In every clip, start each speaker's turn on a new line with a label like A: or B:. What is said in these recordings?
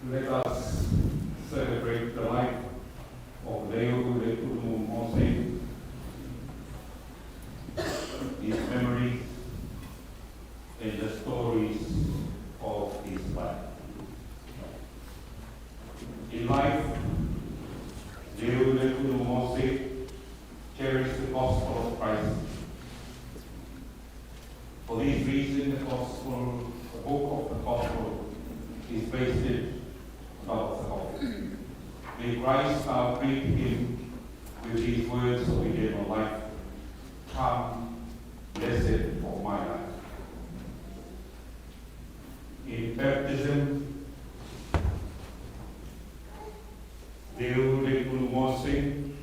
A: Let us celebrate the life of Leo Lekunu Mose, his memories, and the stories of his life. In life, Leo Lekunu Mose cherished the gospel of Christ. For this reason, the gospel, the book of the gospel, is based about the coffin. May Christ now greet him with these words of eternal life. Come, blessed of my life. In baptism, Leo Lekunu Mose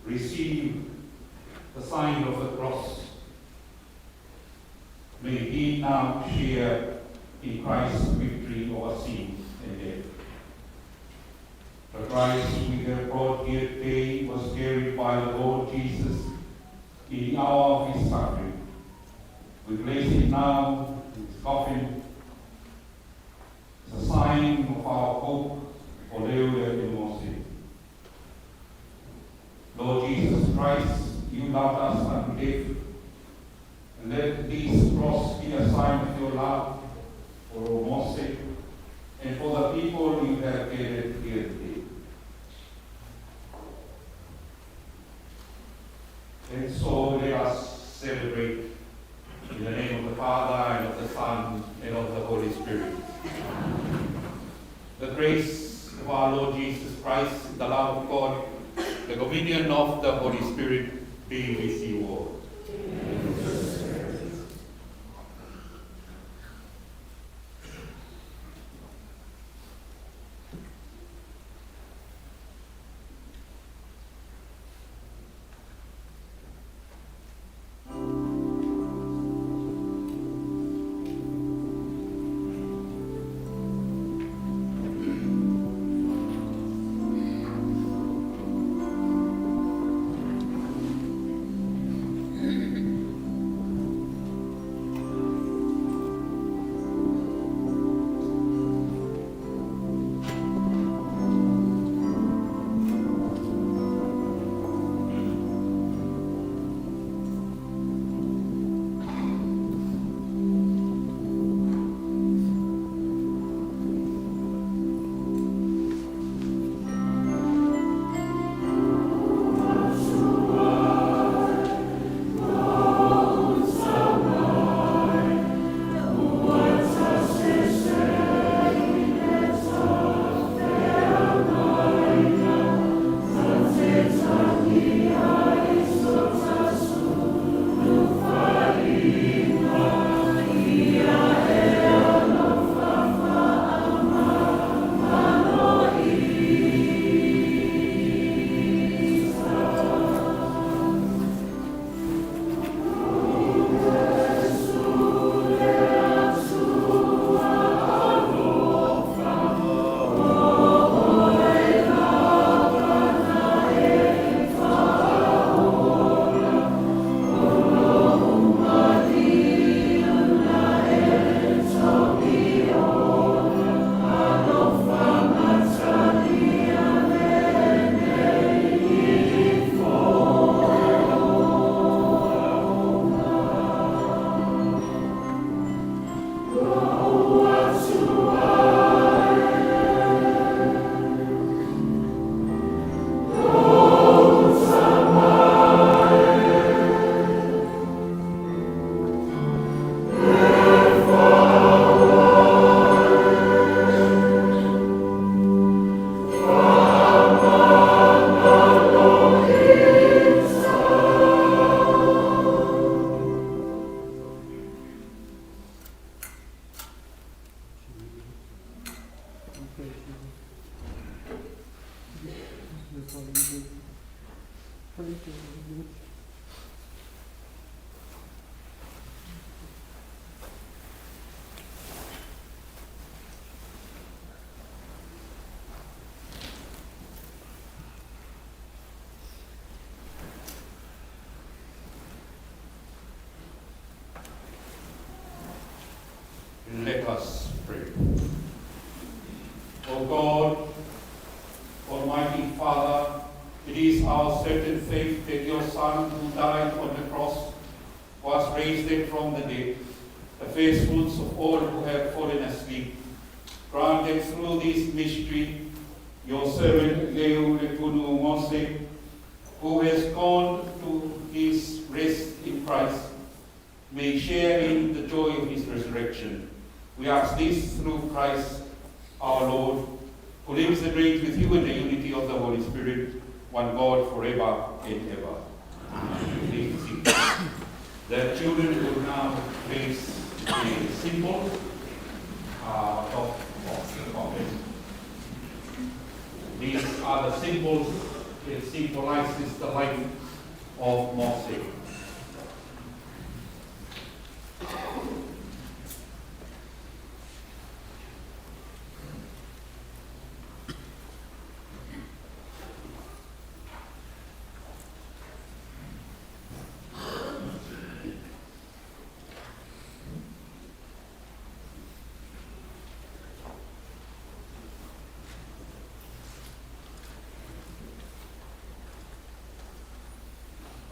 A: receive the sign of the cross. May he now share in Christ's victory over sin and death. The Christ we have brought here today was carried by the Lord Jesus in the hour of his suffering. We place it now in his coffin as a sign of our hope for Leo Lekunu Mose. Lord Jesus Christ, you loved us unto death, and let this cross be a sign of your love for Mose and for the people you have gathered here today. And so let us celebrate in the name of the Father, and of the Son, and of the Holy Spirit. The grace of our Lord Jesus Christ, the love of God, the communion of the Holy Spirit be with you all. Let us pray. O God, Almighty Father, it is our certain faith that your Son, who died on the cross, was raised from the dead, the first fruits of all who have fallen asleep. Grant that through this mystery, your servant Leo Lepunu Mose, who has gone to his rest in Christ, may share in the joy of his resurrection. We ask this through Christ our Lord, who lives and reigns with you in the unity of the Holy Spirit, one God forever and ever. Amen. Please be seated. The children will now place the symbol top of the coffin. These are the symbols that symbolizes the life of Moses.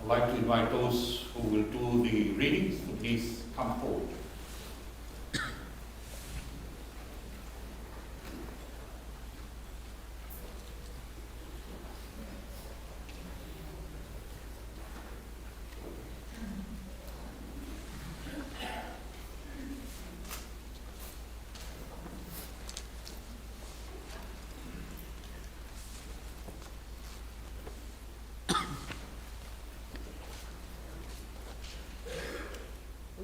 A: I'd like to invite those who will do the readings to please come forward.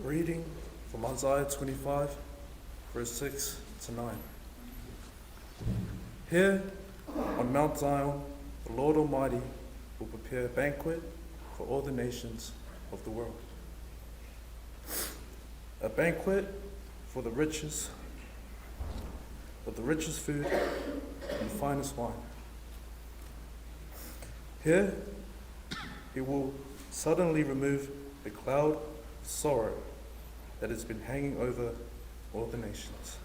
B: Reading from Isaiah 25, verse 6 to 9. Here on Mount Zion, the Lord Almighty will prepare a banquet for all the nations of the world. A banquet for the riches, of the richest food and the finest wine. Here he will suddenly remove the cloud of sorrow that has been hanging over all the nations.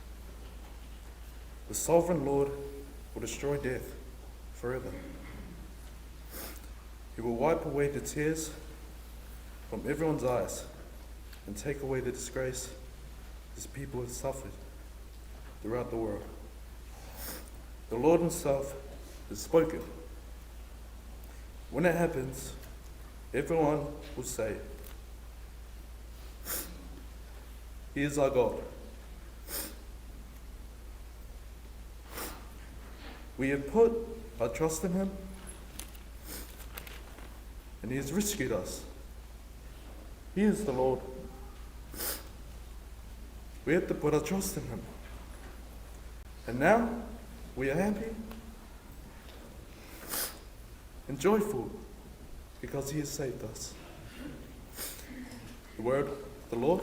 B: The sovereign Lord will destroy death forever. He will wipe away the tears from everyone's eyes and take away the disgrace his people have suffered throughout the world. The Lord himself has spoken. When it happens, everyone will say, He is our God. We have put our trust in him, and he has rescued us. He is the Lord. We have to put our trust in him. And now we are happy and joyful because he has saved us. The word of the Lord.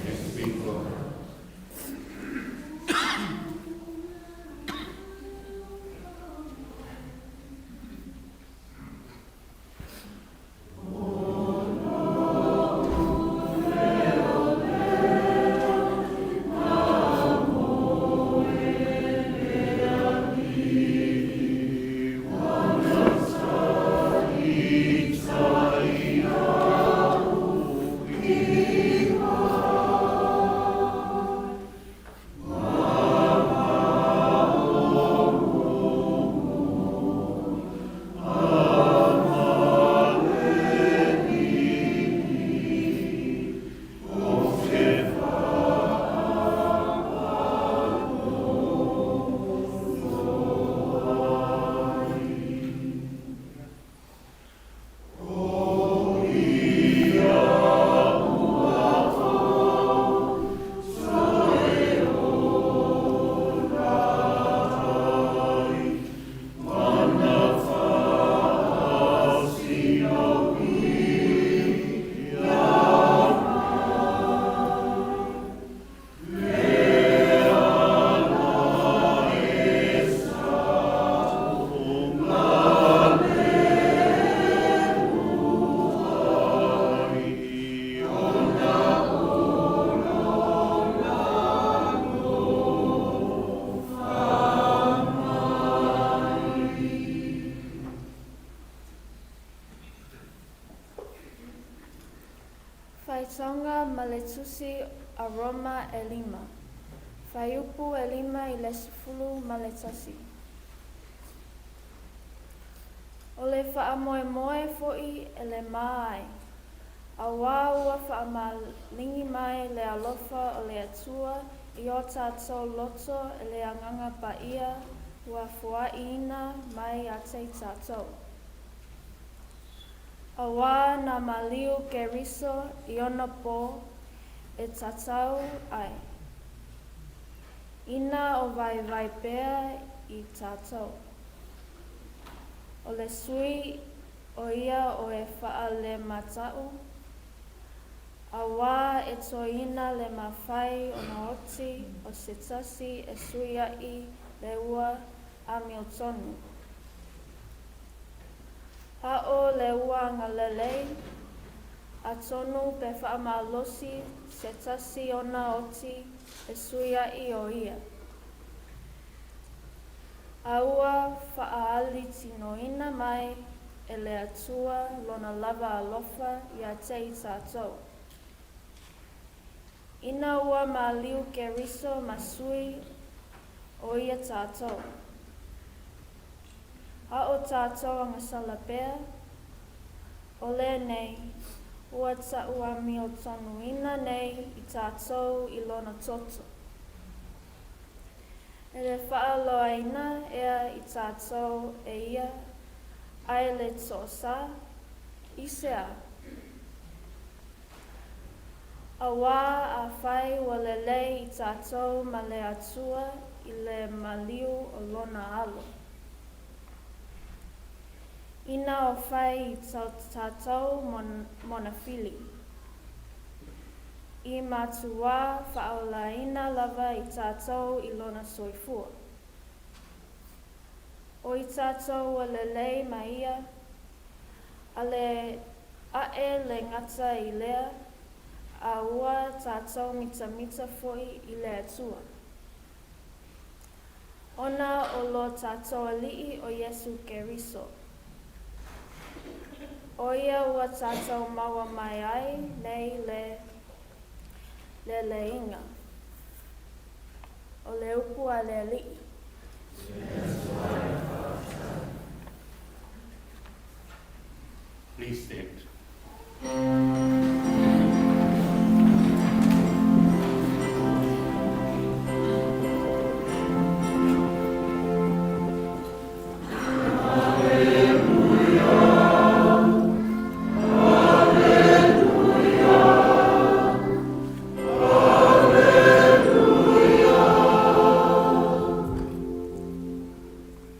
A: Thanks be to God.
C: Tusi a Roma e 5, fuaiupu e 5 i le 11. O le faamoemoe foʻi e lemā ai, auā ua faamaligi mai le alofa o le Atua i o tatou loto e le Agaga Paia ua foaiina mai ia te i tatou. Auā na maliu Keriso i ona pō e tatau ai, ina o vaivai pea i tatou. O le sui o ia o e faalemata'u, auā e toeina le mafai ona oti o se tasi e suiaʻi le ua amiotonu. A o le ua agalelei, atonu pe faamalosi se tasi ona oti e suiaʻi o ia. A ua faaalitinoina mai e le Atua lona lava alofa ia te i tatou. Ina ua maliu Keriso ma sui o ia tatou. A o tatou agasala pea, o lenei, ua taʻuamiotonuina nei i tatou i lona toto. E le faaloaina ea i tatou e ia ai le toosā? I se a? Auā afai ua lelei i tatou ma le Atua i le maliu o lona Alo. Ina o fai i tatou monafili, i matuā faaolaina lava i tatou i lona soifua. O i tatou ua lelei ma ia, a le aʻe le gata i lea, a ua tatou mitamita foʻi i le Atua. Ona o lo tatou Alii o Iesu Keriso. O ia ua tatou maua mai ai nei le leleiga. O le upu a le Alii.
A: Please stand.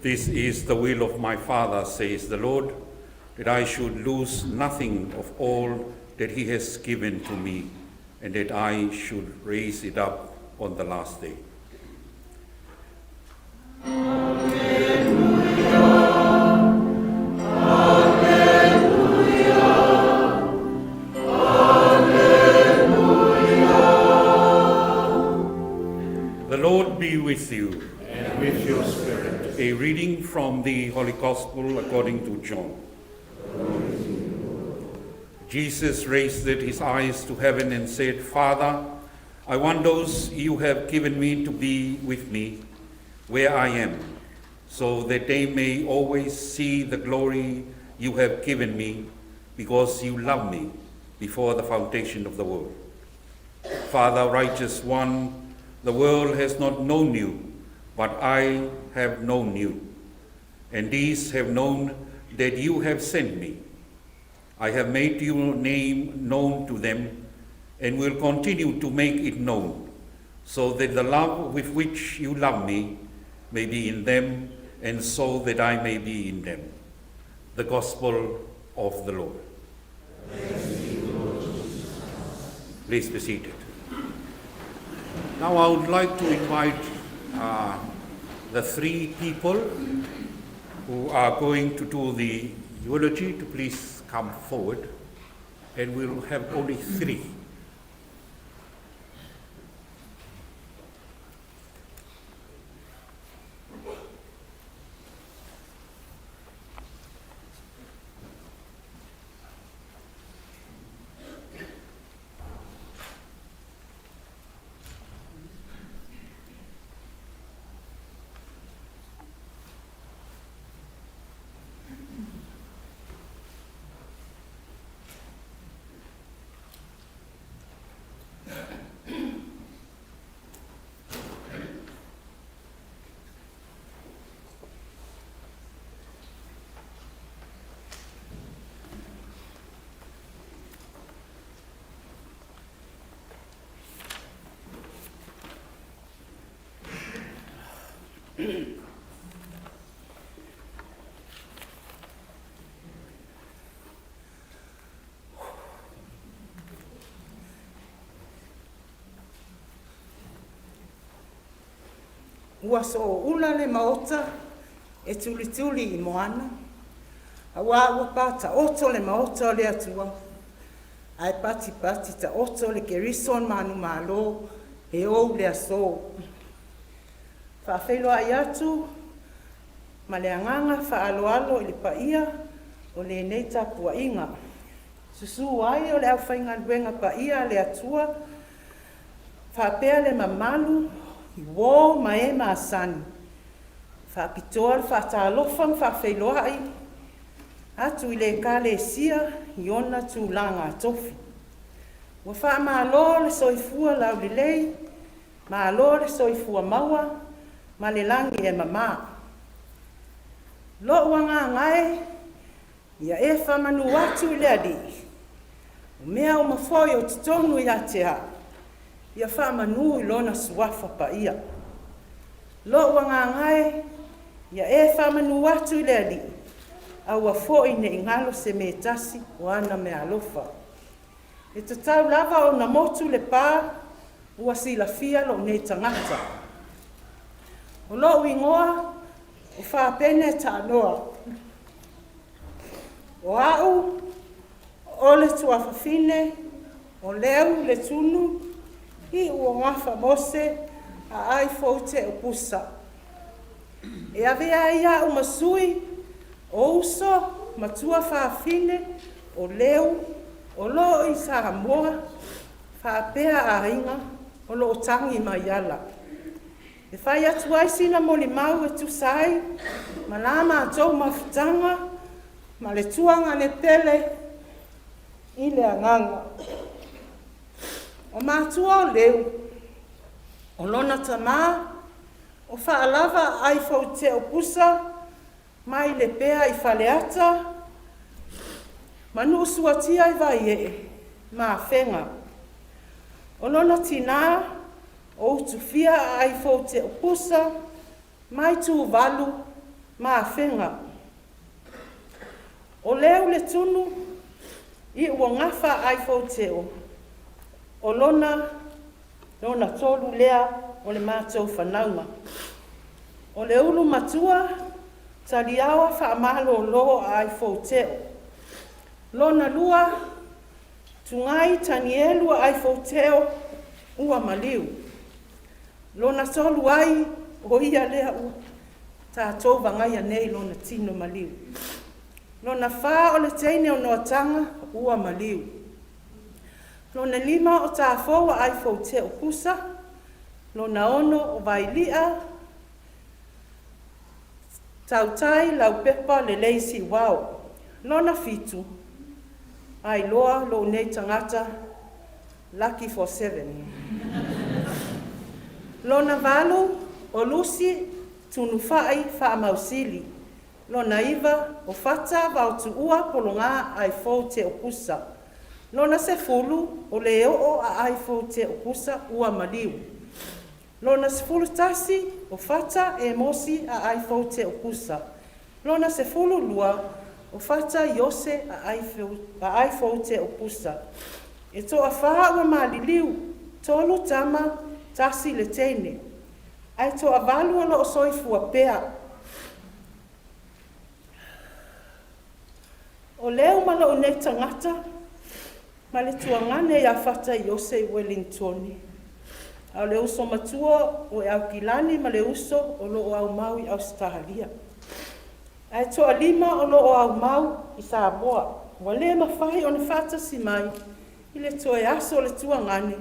A: This is the will of my Father, says the Lord, that I should lose nothing of all that he has given to me, and that I should raise it up on the last day. Alleluia. The Lord be with you.
D: And with your spirit.
A: A reading from the Holy Gospel according to John. Jesus raised his eyes to heaven and said, Father, I want those you have given me to be with me where I am, so that they may always see the glory you have given me, because you loved me before the foundation of the world. Father, righteous one, the world has not known you, but I have known you, and these have known that you have sent me. I have made your name known to them, and will continue to make it known, so that the love with which you love me may be in them, and so that I may be in them. The Gospel of the Lord. Please be seated. Now I would like to invite the three people who are going to do the eulogy to please come forward, and we'll have only three.
E: Ua sooula le maota e tulituli i moana, auā ua pataoto le maota o le Atua, ae patipati taoto le Keriso manumalo e ou le aso. Faafeiloai atu ma le agaga faaaloalo i le paia o lenei tapuaiga. Susu ai o le aufaigaluega paia a le Atua, faapea le mamalu i uō ma e masani. Faapitoa le faatalofa ma faafeiloai atu i le Ekalesia i ona tulaga tofi. Ua faamalo le soifua laulelei, malo le soifua maua ma le lagi e mama. Lo'u agaga e, ia e faamanu atu i le Alii, o mea uma foi o totonu ia te au, ia faamanu i Lona Suafa Paia. Lo'u agaga e, ia e faamanu atu i le Alii, aua foi ne i galo se mea e tasi o ana meaalofa. E tatau lava ona motu le pa ua silafia lou nei tagata. O lou igoa o Fapene Taanoa. O au o le tuafafine o Leu le Tunu iu o Gafa Mose aai fou te o Pusa. E avea ai au ma sui o uso ma tuafafine o Leu o loo i Samoa faapea aiga o loo tagi mai ala. E fai atu ai sina molimau e tusa ai ma la matou mafutaga ma le tuagane pele i le agaga. O matua o Leu, o lona tamā, o Faalava aai Fouteo Pusa mai Lepea i Faleata, ma Nuusuatia i Vaiee, ma Afega. O lona tinā, o Utufia aai Fouteo Pusa mai Tuvalu, ma Afega. O Leu le Tunu iu o Gafa aai Fouteo, o lona tolu lea o le matou fanauga. O le ulu matua, Taliaoa Faamalolo aai Fouteo. Lona lua, Tugai Tanielu aai Fouteo ua maliu. Lona tolu ai, o ia lea ua tatou vagaia nei lona tino maliu. Lona fa o le teine o Noataga ua maliu. Lona lima o Tafou aai Fouteo Pusa. Lona ono o Vailia Tautai Laupepa Lelei Siuao. Lona fitu, ailoa lou nei tagata, lucky for seven. Lona valu o Lusi Tunufai Faamausili. Lona iva o Fata Vaotuua Pologa aai Fouteo Pusa. Lona 10 o Leoo aai Fouteo Pusa ua maliu. Lona 11 o Fata Emosi aai Fouteo Pusa. Lona 12 o Fata Iose aai Fouteo Pusa. E toafā ua maliliu, 3 tama, 1 le teine. Ae toavalu o loo soifua pea. O Leu ma lou nei tagata ma le tuagane ia Fata Iose i Wellingtone. A o le uso matua o e Aukilani ma le uso o loo aumau i Ausetalia. Ae toalima o loo aumau i Samoa. Ua le mafai ona faatasi mai i le toe aso o le tuagane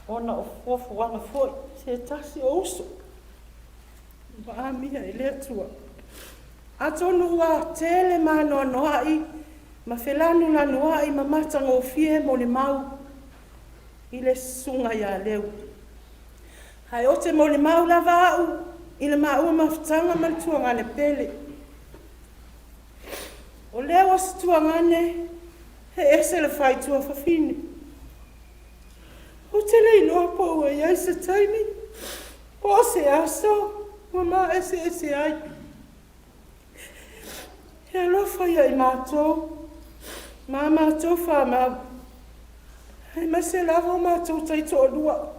E: ona o fuafuaga foi se tasi o uso ua amia e le Atua. Atonu ua tele maanoanoa'i ma felanulanua'i ma matagofie molimau i le susuga ia Leu. Ae o te molimau lava au i le maua mafutaga ma le tuagane pele. O Leu o se tuagane he ese le faitua fafine. Ou te le iloa po ua i ai se taimi, po o se aso. ua maaeseese ai. E alofa ia i matou ma a matou fanau, aemaise lava o matou taitoalua.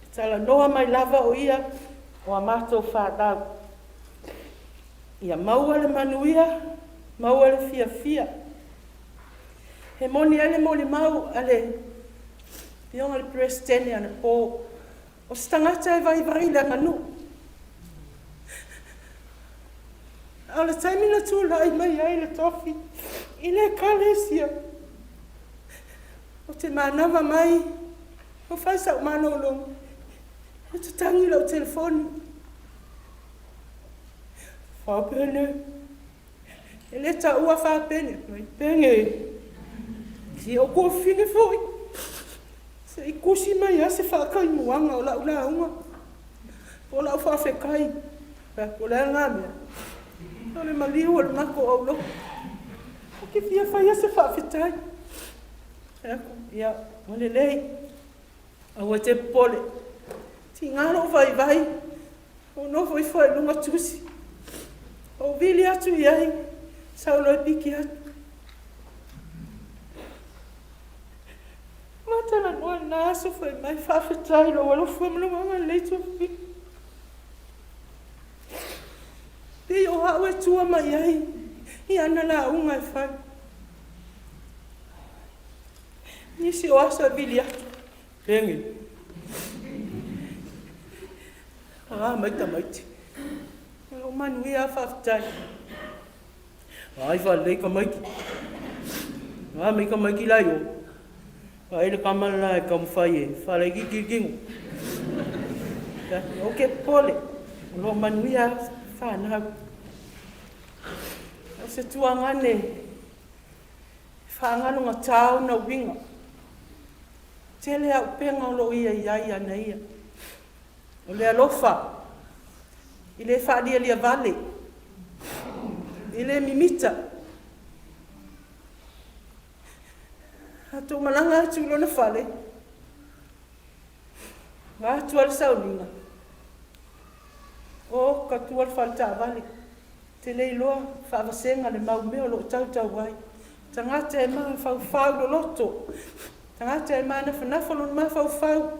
E: E talanoa mai lava o ia o a matou fanau. Ia maua le manuia, maua le fiafia. E moni ai le molimau a le Afioga i le Peresetene anapo, o se tagata e vaivai le aganuu. A o le taimi na tulai mai ai le tofi i le Ekalesia, ou te manava mai o fai sau malologa, e tatagi lau telefoni. Faa-Pene, e le taua Faa-Pene, mai Pene, si ou tuafafine foi, se i tusi mai lava se faataimuaga o lau lauga, po o lau faafetai. O le a lena mea? O le maliu o le matou aulotu. Ou te fia faia se faafetai. Ia, ua lelei, aua e te popole. Tiga lou vaivai, ou nofo ifo i luga tusi, ou vili atu i ai, sau loa e piki atu. Ma talanoa i lena aso fai mai, faafetai i lou alofa ma lou agalelei tuafafine. Pei o au e tua mai ai i ana lauga e fai. Nisi o aso e vili atu, Pene, a mai tamaiti. O lou manuia faafetai. Ai faalelei tamaiti. A mai tamaiti la i o. Ai le tama le la e taumafai e faalaitiiti le tino. Ou te popole, o lo o manuia fanau. O se tuagane e faagalogatā ona uiga. Tele auupega o lo o ia i ai ana ia. O le alofa, i le faalialia vale, i le mimita. A tou malaga atu i lona fale, vaeatu le sauniga, o ka tua le fale taavale, te le iloa faavasega le mau mea o lo o tautau ai. Tagata e mafaufau loloto, tagata e manafanafo lona mafaufau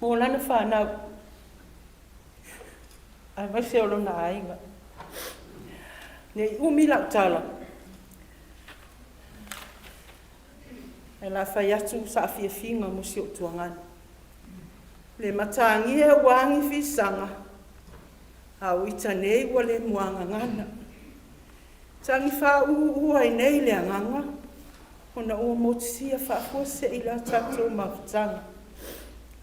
E: mo lana fanau, aemaise o lona aiga. Nei umi lau tala, ae o le a fai atu saafiafiga mo si ou tuagane. Le matagia ua agi fisaga, a o ita nei ua le muagagana. Tagi fāūū ai nei le agaga, ona ua motusia faafuasei la tatou mafutaga.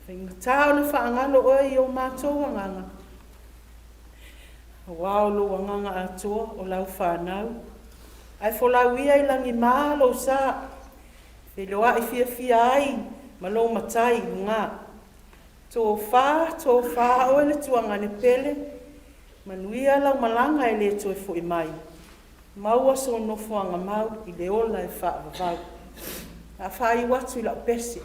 E: Faigata ona faagalo oe i o matou agaga, aua o lou agaga atoa o lau fanau, ae folau ia i lagimā lou sa, feiloai fiafia ai ma lou matai i luga. Tofā, tofā oe le tuagane pele, manuia lau malaga e le toe fo'i mai. Maua so nofoaga mau i le ola e faavavau. A faaiu atu i lau pese.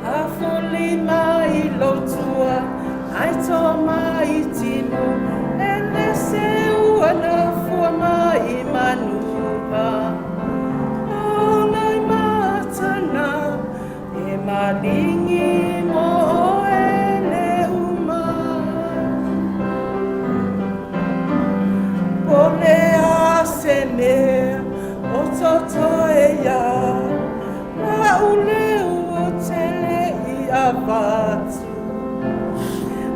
E: Afoli mai lou tua, ai toa mai timu, e le seua na fua mai manuha. O nai matana, e malingi mo oe le uma. Po le a se mea o totoe ia, A'u leu o tele i avatu,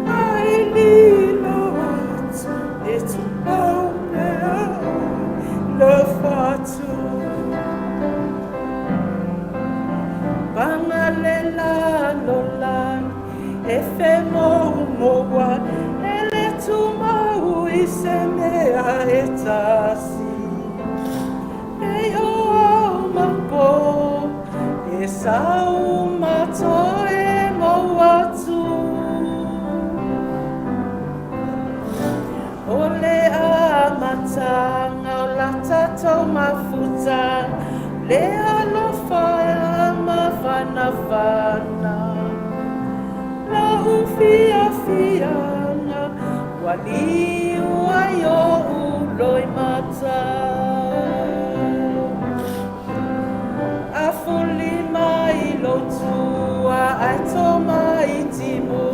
E: Ai lilo atu e tupau pea oe le fatu. Paga sau ma toe mau atu. O le amataga o la tatou mafutaga, le alofa mafanafana. La'u fiafiaga ua liu ai o'u loimata. A fuli mai lou tua ae to mai timu,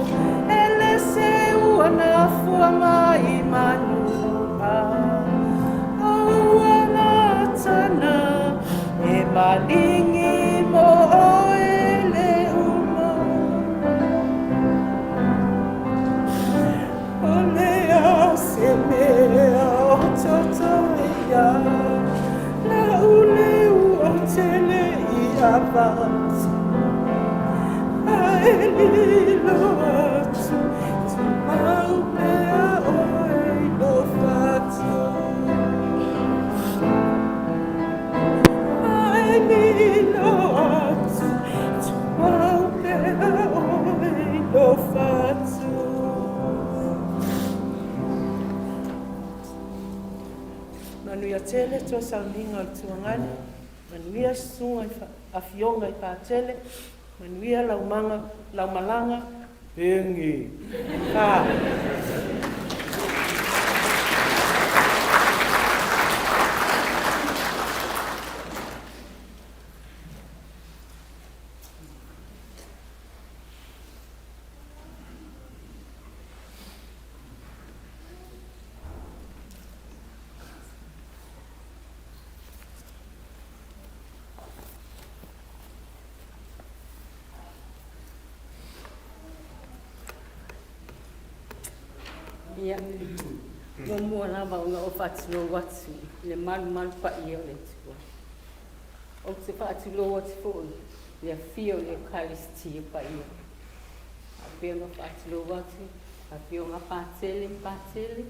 E: e le seua na fua mai manua. Aua latana e maligi mo oe le uma. O le a se mea o toto ia, la'u leu o tele i avatu. Ae lilo atu, tumau pea oe i lou fatu. Ae lilo atu, tumau pea oe i lou fatu. Manuia tele toe sauniga o le tuagane, manuia susuga i afioga i Patele, manuia laumaga, laumalaga. Pengi. Ka.
F: Ia, muamua lava ona ou faatulou atu i le malumalu paia o le Atua. Ou te faatulou atu foi i le afio o le Ekalesia paia. Faapea ona faatulou atu afioga Patele ma Patele.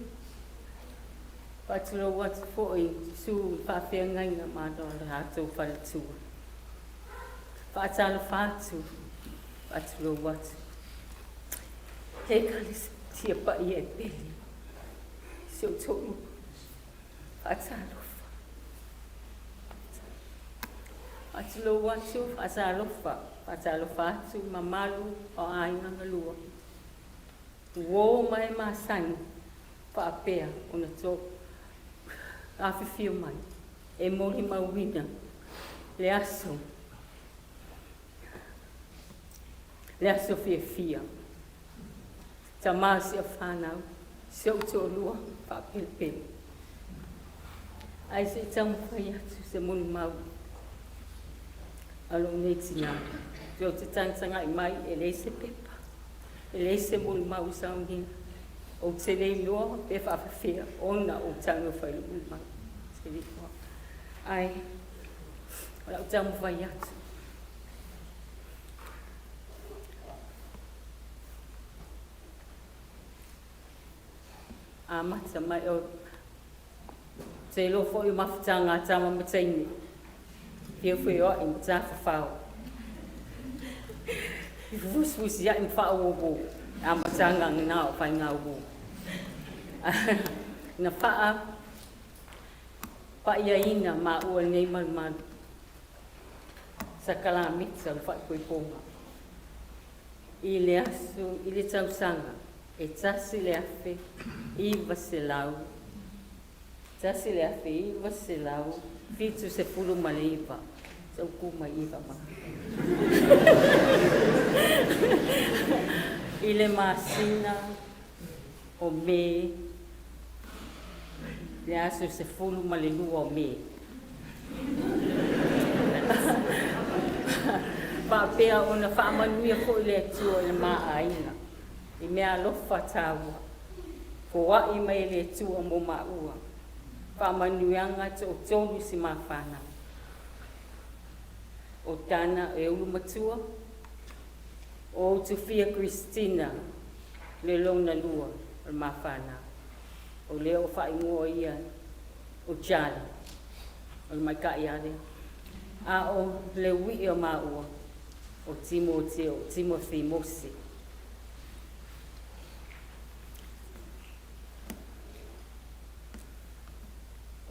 F: Faatulou atu foi i susu i faafeagaiga ma o latou faletua. Faatalofa atu, faatulou atu. He Ekalesia paia e pele, si ou toalua. Faatalofa. Faatulou atu, faatalofa, faatalofa atu mamalu o aiga galua. Uo ma e masani faapea ona to afifio mai e molimauina le aso le aso fiafia. Tama si au fanau, si ou toalua faapelepele. Ae se i taumafai atu se molimau a lou nei tinā. Ou te tagatagai mai e leai se pepa, e leai se molimau i sauniga. Ou te le iloa pe faafefea ona ou taumafai i lou molimau. Te le iloa. Ae o lau taumafai atu. Amata mai o te iloa foi o mafutaga a tama ma teine, fia feoai ma tafafao. I fusifusiai ma faauouou, amataga na o faigauo. Na faa paiaina maua nei malumalu sakalamita o le faaipoipoga. I le aso i le tausaga e 1900, 1979, se u ku mai iva ma. I le masina o Me, le aso 12 o Me. Faapea ona faamanuia foi le Atua i le ma aiga, i mea alofa taua, foai mai e le Atua mo maua, faamanuiaga toatolu si ma fanau. O Tana e ulu matua, o Utufia Christina le lona lua o le ma fanau. O lea o faaigoa ia o Charlie, o le maita'i a lea. A o le ui'i o maua, O Timoteo, Timothy Mose.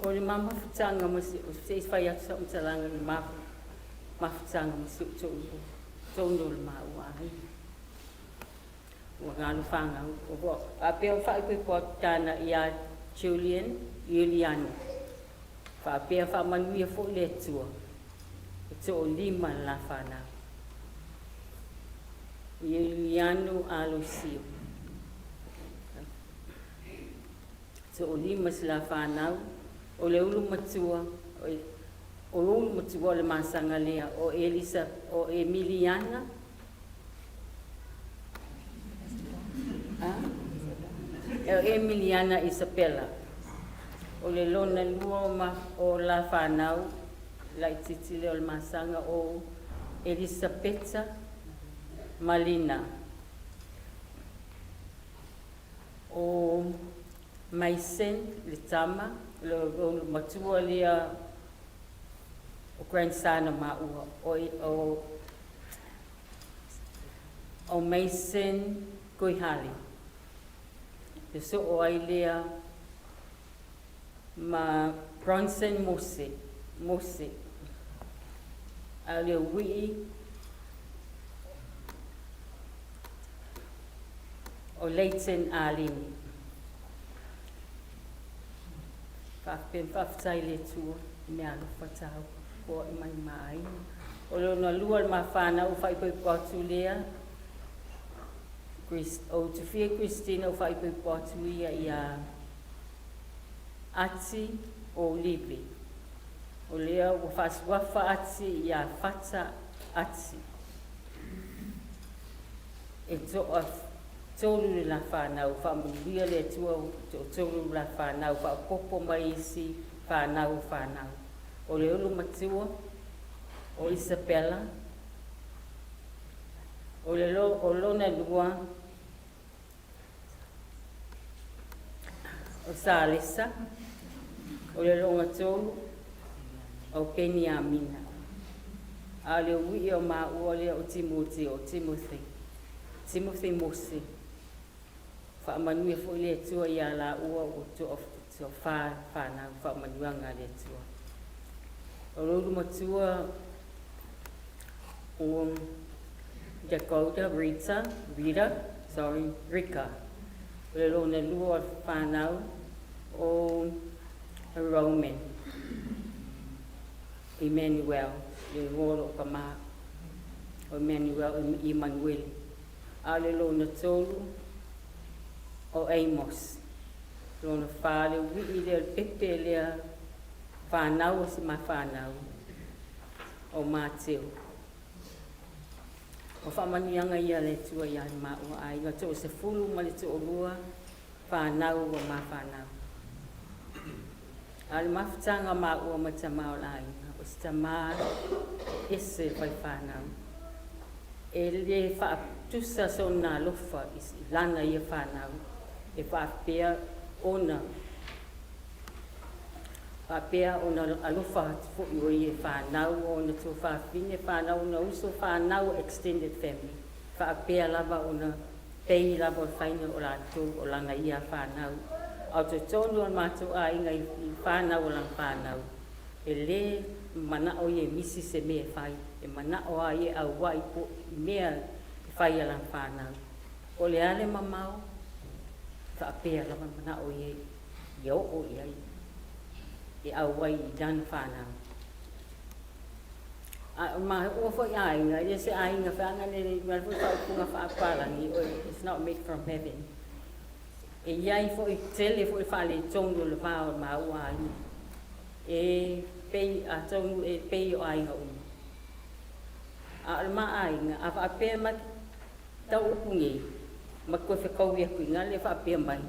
F: O le ma mafutaga ma si se i fai atu sa'u matalaga i le ma mafutaga ma si ou toalua, tonu o le maua aiga. Ua galo fanau, ua faapea ona faaipoipo atu tana ia Julian Iuliano. Faapea faamanuia foi le Atua, e toalima le la fanau. Iuliano Aloisio. Toalima si la fanau, o le ulu matua, o le ulu matua o le masaga lea, o Elisa, o Emiliana, o Emiliana Isabella. O le lona lua o, ma, o la fanau, laitiiti lea o le masaga o Elisapeta Malina. O Mason le tama, le matua lea o grandson o maua, o Mason Koihale. Le soo ai lea ma Bronson Mose, Mose. A le uii o Leighton Alini. Faapea faafetai i le Atua i mea alofa taua foai mai ma aiga. O lona lua le mafanau o faaipoipo atu lea, o Tufia Christina o faaipoipo atu ia ia Ati o Livi. O lea ua faasuafa Ati ia Fata Ati. E toa tolu le la fanau, faamanuia le Atua toatolu le la fanau, faaopoopo mai isi fanau o fanau. O le ulu matua o Isabella, o le lo, o lona lua o Salesa, o le lona tolu o Peniamina. A o le uii o maua lea o Timoti, o Timothy, Timothy Mose. Faamanuia foi le Atua ia laua ua toafa fanau, faamanuiaga a le Atua. O le ulu matua o Dakota Rita, Rita, sorry, Rika. O le lona lua o fanau o Roman Emmanuel, le igoa o loo tama o Emmanuel, Emanuele. A o le lona tolu o Amos. Lona fa le uii lea o le pepe lea fanau o si ma fanau o Mateo. O faamanuiaga ia a le Atua ia maua aiga toasefulu ma le toalua fanau ua ma fanau. A o le mafutaga o maua ma tama o le aiga, o se tama ese le fai fanau. E le faatusa sona alofa i lana ia fanau, e faapea ona faapea ona alofa atu foi o ia fanau o ona tuafafine, fanau ona uso, fanau extended family. Faapea lava ona pei lava o le faiga o latou o lana ia fanau. A o totonu o le matou aiga i fanau o lana fanau, e lē manao ia e misi se mea e fai, e manao a ia e auai po i mea e fai a lana fanau. O le a le mamao, faapea lava manao ia ia oo i ai e auai i lana fanau. A o maua foi aiga, e le se aiga feaga le mea foi faaupuga faapalagi, it's not made from heaven. E iai foi tele foi faaletonu o le va o le maua aiga. E pei atonu e pei o aiga uma. A o le ma aiga, a faapea ma tau upu nei, ma koe whekaui aku i ngā le faapea mai.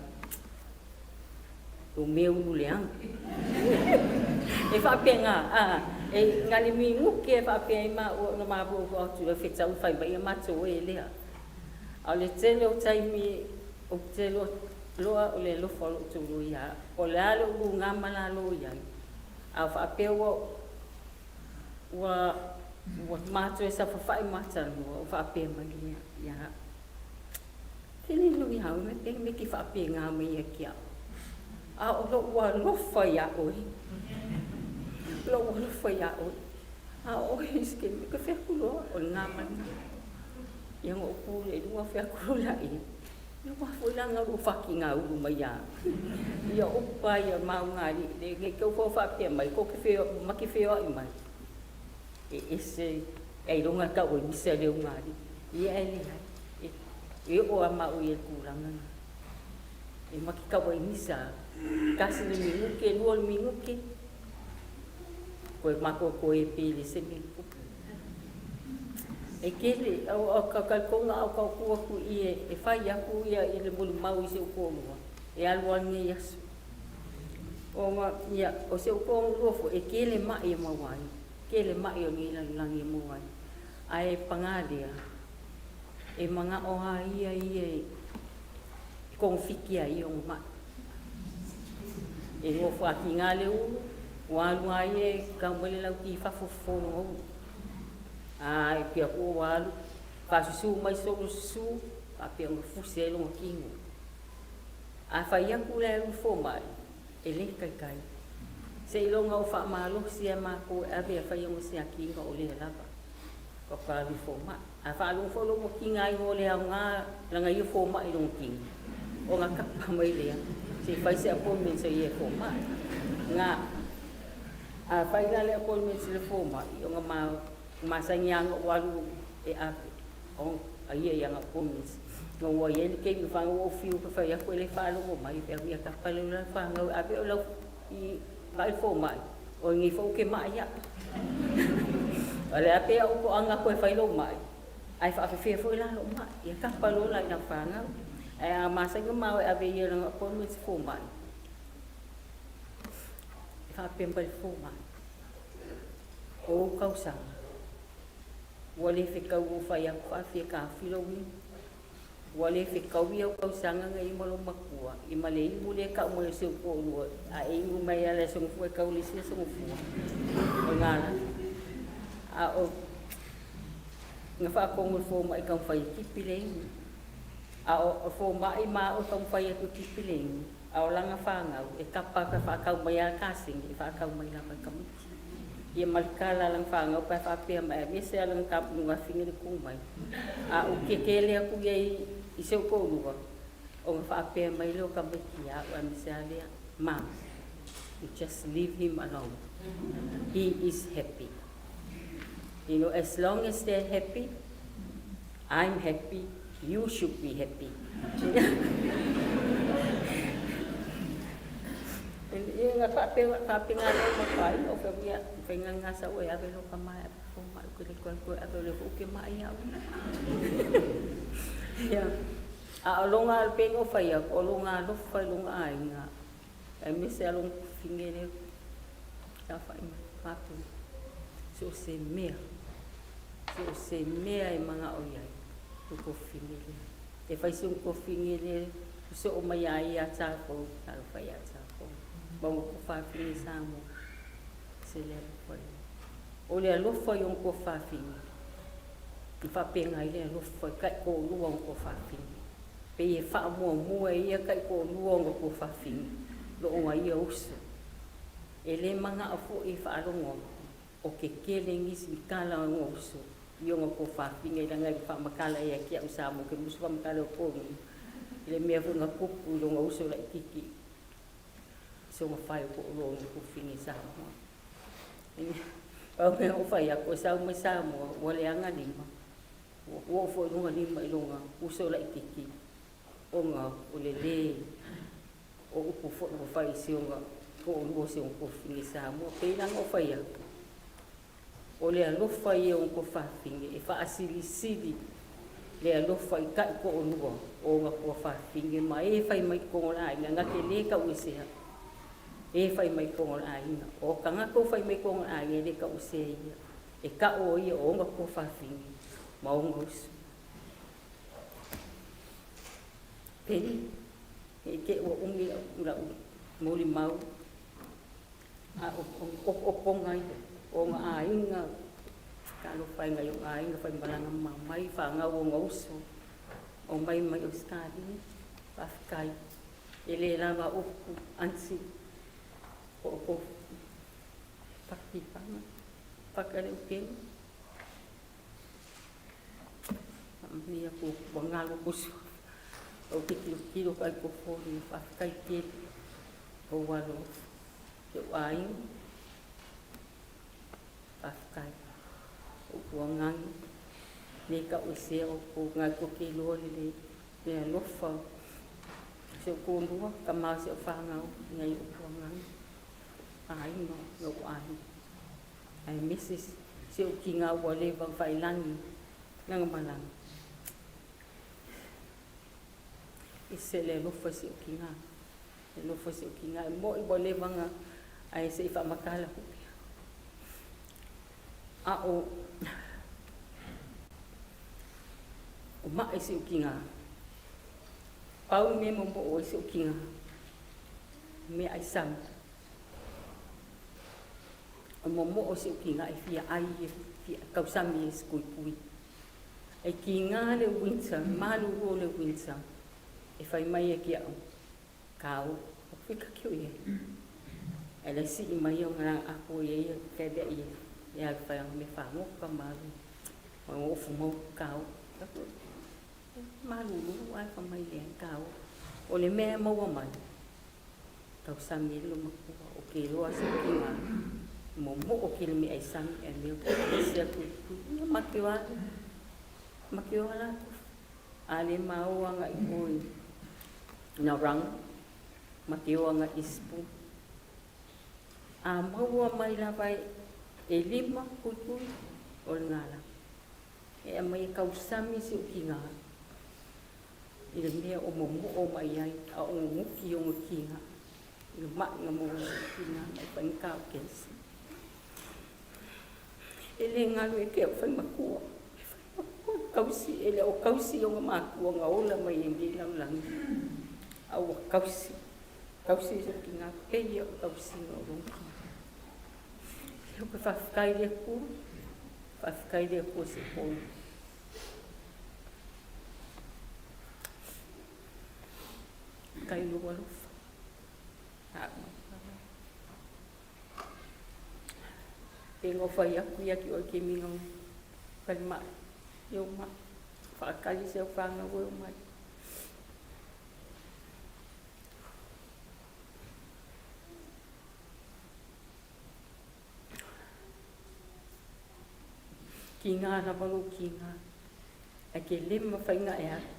F: O mea ulu leaga. E faapea ngā, a, e ngā le minguke e faapea i ma ua na maua ua atu le whetau whai mai a mātou e lea. A o le tele o taimi o te loa o le alofa o loo tolu ia, o le a le ulu ngā ma la lo iai. A o faapea ua Ua matou e safafa'i ma talanoa o faapea mai lea ia a'u. Fele nō ia au me pe me ke faapegā mai ia ki a'u. A o lo'u alofa iā ʻoe. Lo'u alofa iā ʻoe. A o ʻoe i se taimi ka fai atu loa o lena ma lena. Ia na ou kū lea i luga fai atu loa laia, Ia ua foi la na lua fakigaulu mai ia au. Ia upu lava ia ma ugalii le nei tau fao faapea mai ko ke feo ma ke feoai mai. E ese ailoga e tau ai misa le ugalii. Ia e leai. E, e oo lava ma au i le tulaga lena. E ma ke tau ai misa tasi le minuke, lua le minuke, koe matou toe pe le se mea tupu. E tele, o ka talitonu a o ka tu atu i e, e fai atu ia i le molimau i si ou toalua, e alu lava lenei aso. Ona, ia, o si ou toalua foi, e tele ma'i e maua ai, tele ma'i o lenei lalolagi e maua ai. Ae paga lea, e mana'o lava ia ia e togafiti ai ona ma'i. E nofo atiga le ulu, ua alu lava ia e tau mai le lauti i fafo fofo lona ulu. A e pia ku ua alu, faasusu mai solo susu, faapea ona fuse ai lona tino. A fai atu la e alu i le fomai, e le taitai. Seiloga o faamalosi a matou e ave e fai ona siakiina o lea lava. Faatoa alu i le fomai. A faalogo foi loa ua tigaina ua le aoga lana ia fomai i lona tino, ona tapa mai lea se i fai se appointment sa ia e fomai. Na, a fai la le appointment i le fomai, ona ma masani lava ona ou alu e ave a ia i ana appointments. Na ua i ai le taimi fanau ua ou fiu e fai atu e le faalogo mai, fai atu, ia tapa lea o lau fanau e ave oe lau i vaai le fomai, o lenei foi ou te ma'i au. O le a pei a ou toaga atu e fai lou ma'i, ae faafefea foi la lou ma'i. Ia tapa loa la i lau fanau. Ae a masani ona ma o e ave ia i lana appointment i fomai, e faapea mai le fomai, o ou tausaga, ua le fetau ua fai atu faafia taofi lou imu. Ua le fetaui au tausaga nei ma lou matua i ma le imu lea e tau mai o si ou toalua a e inu mai lava i le Aso Gafua e tau i le isi Aso Gafua. O lena lava. A o na faatonu e le fomai e taumafai e tipi le imu. A o fomai ma au e taumafai atu e tipi le imu, a o lana fanau e tapa atu e faatau mai lava le kasegi e faatau mai lava e tamaiti. Ia ma le tala a lana fanau pe a faapea mai, aveese lava lana lugafi le tu mai. A ou kekele atu ia i si ou toalua, ona faapea mai lea o tamaiti ia au, aemaise lava lea, Mum, you just leave him alone. He is happy. You know, as long as they're happy, I'm happy, you should be happy. Ia na faapea faapena loa ma fai o fai ia fai nga sa ue ave lo ka mai fo mai ko le ko ko ave le fo ke mai au. Ia a o longa al pe ngo fai o longa lo fai longa aiga. Ai me se along fingele ta fai fape. So se mea. So se mea e manga'o i ai o kofine lea. E fai se kofine lea soo mai ai ia tākou, talofa iā tākou. Ma ua kofafine Samoa. Se le alofa ia. O le alofa i ona kofafine, i faapena ai le alofa i taitoalua ona kofafine. Pei e faamuamua e ia taitoalua ona kofafine, lo ona ia uso. E le manao foi e faalogo atu, o ke kele nisi i tala o ona uso i ona tuafafine leaga e faamatala ia te au Samoa ke musu faamatala o tonu i le mea foi na tupu i lona uso laitiiti soga fai o toalua o ona tuafafine Samoa. Pau mea o fai atu e sau mai Samoa ua leaga lima, ua oo foi lona lima i lona uso laitiiti ona o le lē o upu foi ua fai i si ona toalua o si ona tuafafine Samoa. Pei la ona ou fai atu, o le alofa ia o ona tuafafine e faasilisili le alofa i taʻi toalua o ona tuafafine ma e fai mai totonu o le aiga na te lē tauesea e fai mai totonu o le aiga. O tagata o fai mai totonu o le aiga e le tauesea ia, e taʻu o ia o ona tuafafine ma ona uso. Pei Ne i te i ua umi lau molimau, a o opoopoga ia o ona aiga. Talofa ai nai o'u aiga faimalaga mamai fagau ona uso omai mai Ausetalia. Faafetai. E lē lava upu anti po o kou fatipaga faka le upega. Faamanuia ku ua galo ku suafa. Ou te tilotilo kai ko foliga. Faafetai tele ou alofa i o'u aiga. Faafetai. Upu agaga, le tauesea outou nai tou te iloa lelei le alofa o si ou toalua, tama o si au fanau nai upu agaga, aiga, lou aiga. Aemaise si ou tina ua leva ona faailagi lana malaga. Ese le alofa i si ou tina, le alofa i si ou tina, e mo'i ua leva ona ae se i faamatala foi. A o o ma'i si ou tina, pau le mea e momoo ai si ou tina, meaai sami. O momoo si ou tina e fia ai, e fia tausami e se tuitui. E kiga le winter, malulu o le winter, e fai mai e ke au, kau, o fika ki o ia. E le sii mai o ngā ako ia ia, te lea ia, e al whai ang me whangoka malu, o ofu mau kau. Malulu ai fa mai le kau. O le mea maua mai, tausami e lo makua, o ke loa se kinga, momoo ke le mea ai sami, e mea se atu, ia make o ala, make o ala atu. A le maoa nga i oi na rang, make o nga ispu. A maua mai lava e 5 kuikui o le ngala. E amai e kausami si ukinga. I le mea o momoo mai ai, a o nguki o ngukinga. I le mai nga mo ngukinga, mai whainga o kesi. E le ngalu e ke au whai makua. E whai makua kausi, e le o kausi o ngā mākua ngā ola mai e ngei laulangi. A ua kausi. Kausi so ki ngā peia o kausi ngā o rongi. E hoki whawhikai le kua, whawhikai le kua se pōi. Kai lo alofa. A mai. Pe ngō whai aku ia ki oe ke minga o whai mai. I o mai. Whaakali se o whāngau e o mai. Ki ngā rawa lo ki ngā. Ai ke le mawhainga e alu.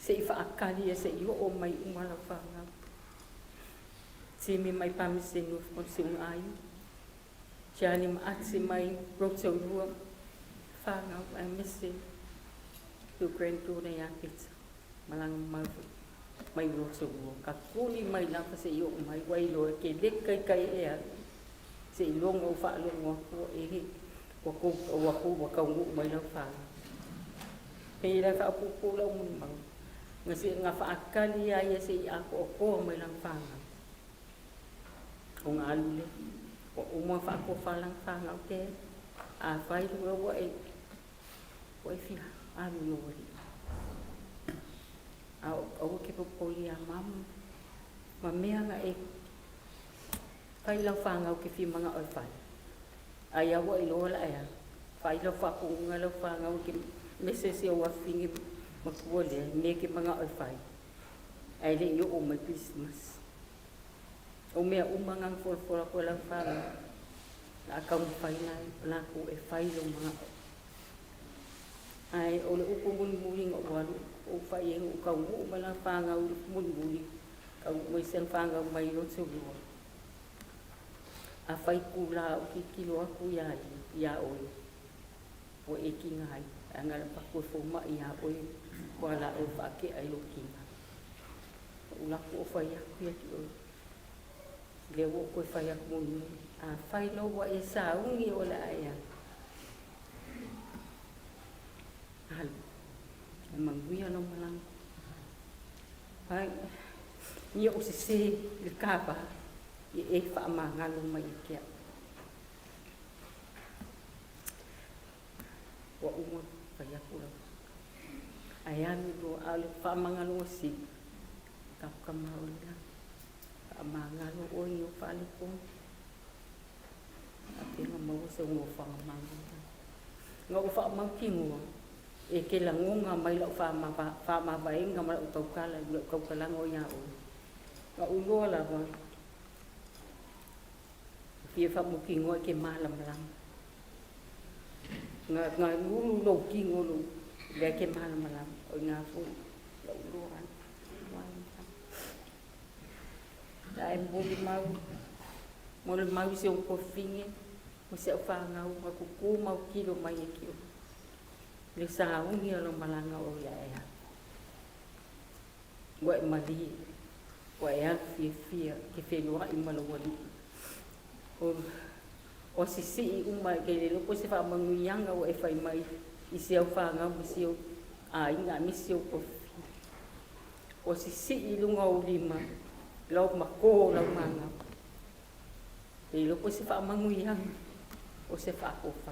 F: Se i whaakali e se i o mai umala whāngau. Timi mai Palmerston North o se unga ai. Charlie ma ati mai Rotorua whāngau ai mese your granddaughter ia Peter. Malanga mau mai Rotorua. Ka kuli mai lava se i o mai wailoa ke le kai kai e alu. Se i longa o whaalongo aku e he. Ua kou, ua kou, ua kaunuu mai lau whāngau. Pe la whaapupu lau muni mau. Nga se nga whaakali a ia se i ako o koa mai lang whāngau. O ngā alu le. Ua uma whaako whalang whāngau te. A whai rua ua e, ua e whia alu no wari. A o aua ke popoli a mamu. Ma mea nga e whai lau whāngau ke whimanga o e whai. Ai aua i loa la ea. Whai lau whaakonga lau whāngau ke mese se o awhingi makua lea, me ke manga o e whai. Ai le i o mai Christmas. O mea uma ngang folafola koe lau whāngau. La kau whai nai, la ko e whai lo manga o. Ai o le upu muli muli ngā walu, o whai e ngū kau ngū ma lau whāngau muli muli, kau mai sen whāngau mai Rotorua. A whai ku la o ki kilo aku ia ia oe. O e ki ngai, a ngara paku e fō mai ia oe, kua la o whaake ai lo ki ngā. O ula ku o whai aku ia ki oe. Le o koe whai aku muli muli. A whai lo wa e saungi o la ai a. Alu. E manguia lo malang. Ai, ia o se se le kapa i e whaamangalo mai e kia. uma ona fai atu lau ae alu loa a o le faamagaloga sili tatou tama o le lagi faamagalo oe i ou faaletonu faapea ona maua sou nofoaga mamalu. Na ou faamautinoa e te lagona mai lau faamavaega ma lau tautala i lau tautalaga o ia oe. Na ou iloa lava e fia faamautinoa e te malamalama. Na na lulu lou tino lou lea e te malamalama o ina foi lou iloa ai. Ae molimau, molimau i si ou tuafafine ma si au fanau na tutu ma autilo mai ia te oe le sauni o lau malaga o ia e alu. Ua e malie, ua e alu fiafia e te feiloai ma lou Alii. O, o asisii uma e te le iloa po o se faamanuiaga ua e fai mai i si au fanau ma si ou aiga aemaise si ou tuafafine. Ua sisii i luga o ou lima lau mato o lau magau. E iloa po o se faamanuiaga o se faatofa.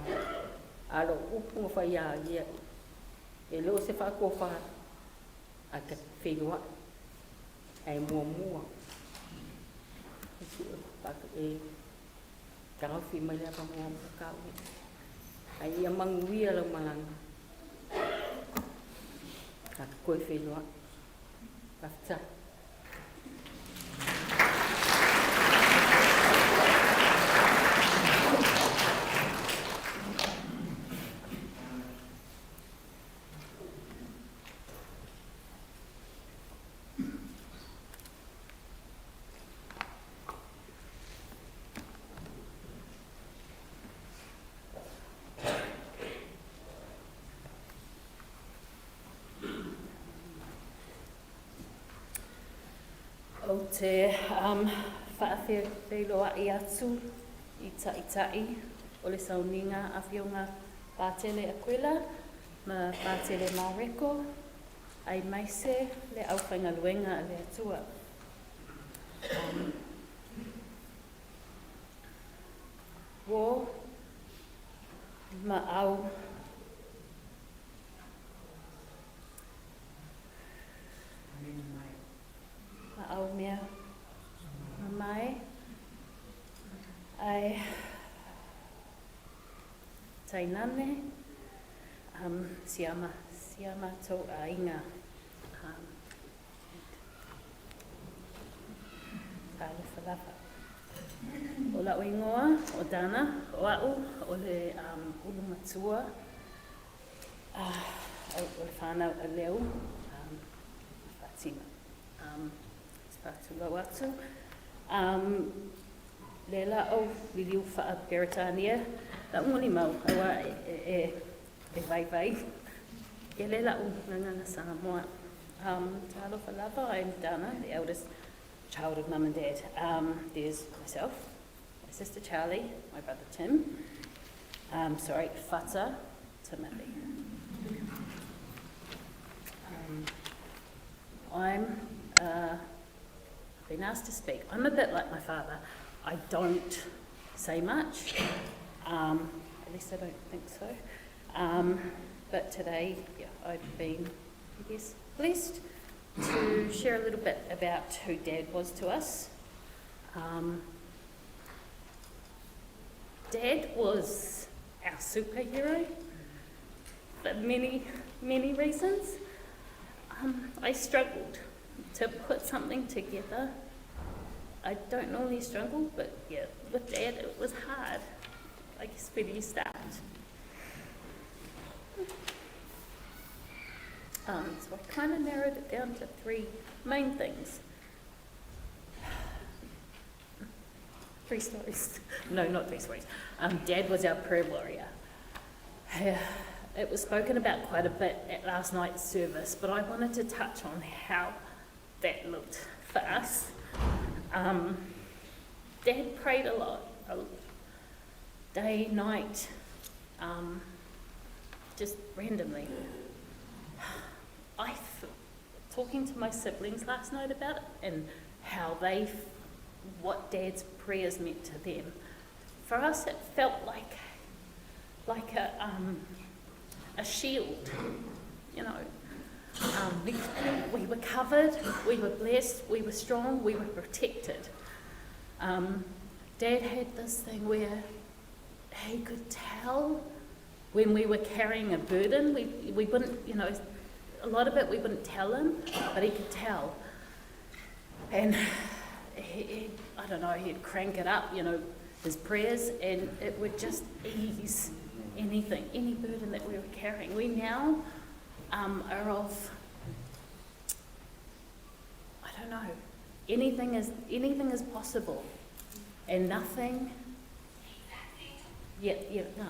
F: A o lou upu na fai ia ia, e le o se faatofa ae ta te feiloai. Ae muamua e taofi mai le avanoa mo taua. Ae ia manuia lau malaga. Tatou toe feiloai. Faafetai.
G: Ou te um, faafeiloai atu i Ta'ita'i o le sauniga Afioga Patele Akuila ma Patele Mareko, aemaise le aufaigaluega a le Atua. Um, Uō ma au. Ma au mea mamae. Ae tainane um, si a, si a mātou aiga. Um, Talofa lava. O la'u ingoa o Dana, o a'u o le um, ulu matua uh, o le whanau a Leu um, Fatima. Um, whaatulau atu. Um, le la au liliu wha Peretania, la'u molimau, aua e, e, e, e vaivai. E le la'u gagana Samoa. Um, talofa lava, I'm Dana, the eldest child of mum and dad. Um, there's myself, my sister Charlie, my brother Tim, um, sorry, Fata Timothy. Um, I'm, uh, I've been asked to speak. I'm a bit like my father. I don't say much. Um, at least I don't think so. Um, but today, yeah, I've been, I guess, blessed to share a little bit about who Dad was to us. Um, Dad was our superhero for many, many reasons. Um, I struggled to put something together. I don't normally struggle, but yeah, with Dad it was hard. I guess where do you start? Um, so I kind of narrowed it down to three main things. Three stories. No, not three stories. Um, Dad was our prayer warrior. It was spoken about quite a bit at last night's service, but I wanted to touch on how that looked for us. Um, Dad prayed a lot, day, night, um, just randomly. I, talking to my siblings last night about it and how they, what Dad's prayers meant to them. For us, it felt like, like a, um, a shield, you know. We, we were covered, we were blessed, we were strong, we were protected. Dad had this thing where he could tell when we were carrying a burden. We, we wouldn't, you know, a lot of it we wouldn't tell him, but he could tell. And he, he, I don't know, he'd crank it up, you know, his prayers, and it would just ease anything, any burden that we were carrying. We now are of, I don't know, anything is, anything is possible, and nothing, yeah, yeah, no.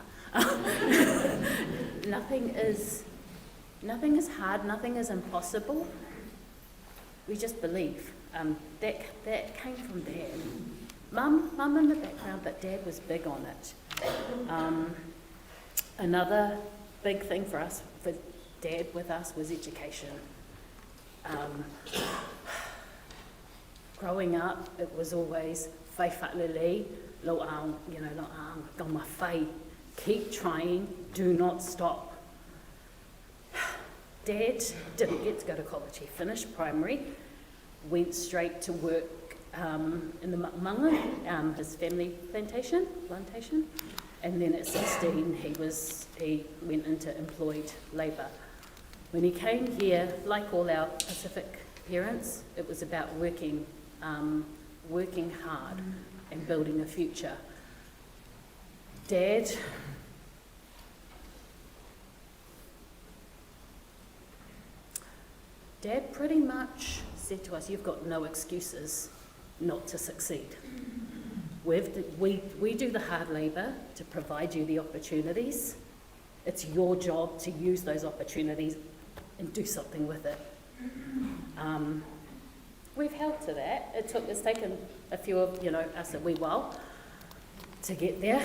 G: Nothing is, nothing is hard, nothing is impossible. We just believe. That, that came from Dad. Mum, Mum in the background, but Dad was big on it. Another big thing for us, for Dad with us, was education. Growing up, it was always fai fa'alelei, lo ang, you know, lo ang, gama fai. Keep trying, do not stop. Dad didn't get to go to college. He finished primary, went straight to work in the Manga, his family plantation, and then at 16 he went into employed labour. When he came here, like all our Pacific parents, it was about working, working hard and building a future. Dad Dad pretty much said to us, you've got no excuses not to succeed. We, we do the hard labour to provide you the opportunities. It's your job to use those opportunities and do something with it. We've held to that. It took, it's taken a few of, you know, us a wee while to get there.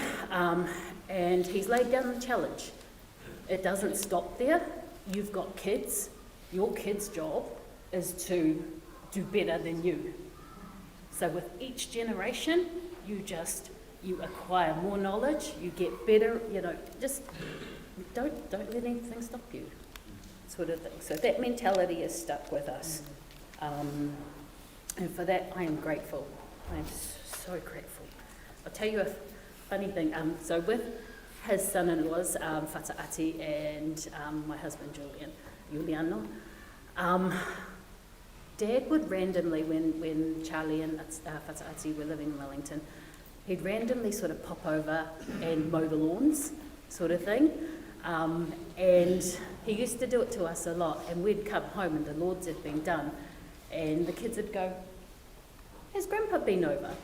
G: And he's laid down the challenge. It doesn't stop there. You've got kids. Your kids' job is to do better than you. So with each generation, you just, you acquire more knowledge, you get better, you know, just don't, don't let anything stop you, sort of thing. So that mentality is stuck with us. And for that, I am grateful. I am so grateful. I'll tell you a funny thing. So with his son-in-laws, Fata'ati and my husband Julian, Juliano, Dad would randomly, when, when Charlie and Fata'ati were living in Wellington, he'd randomly sort of pop over and mow the lawns, sort of thing. And he used to do it to us a lot, and we'd come home and the lawns had been done, and the kids would go, has Grandpa been over?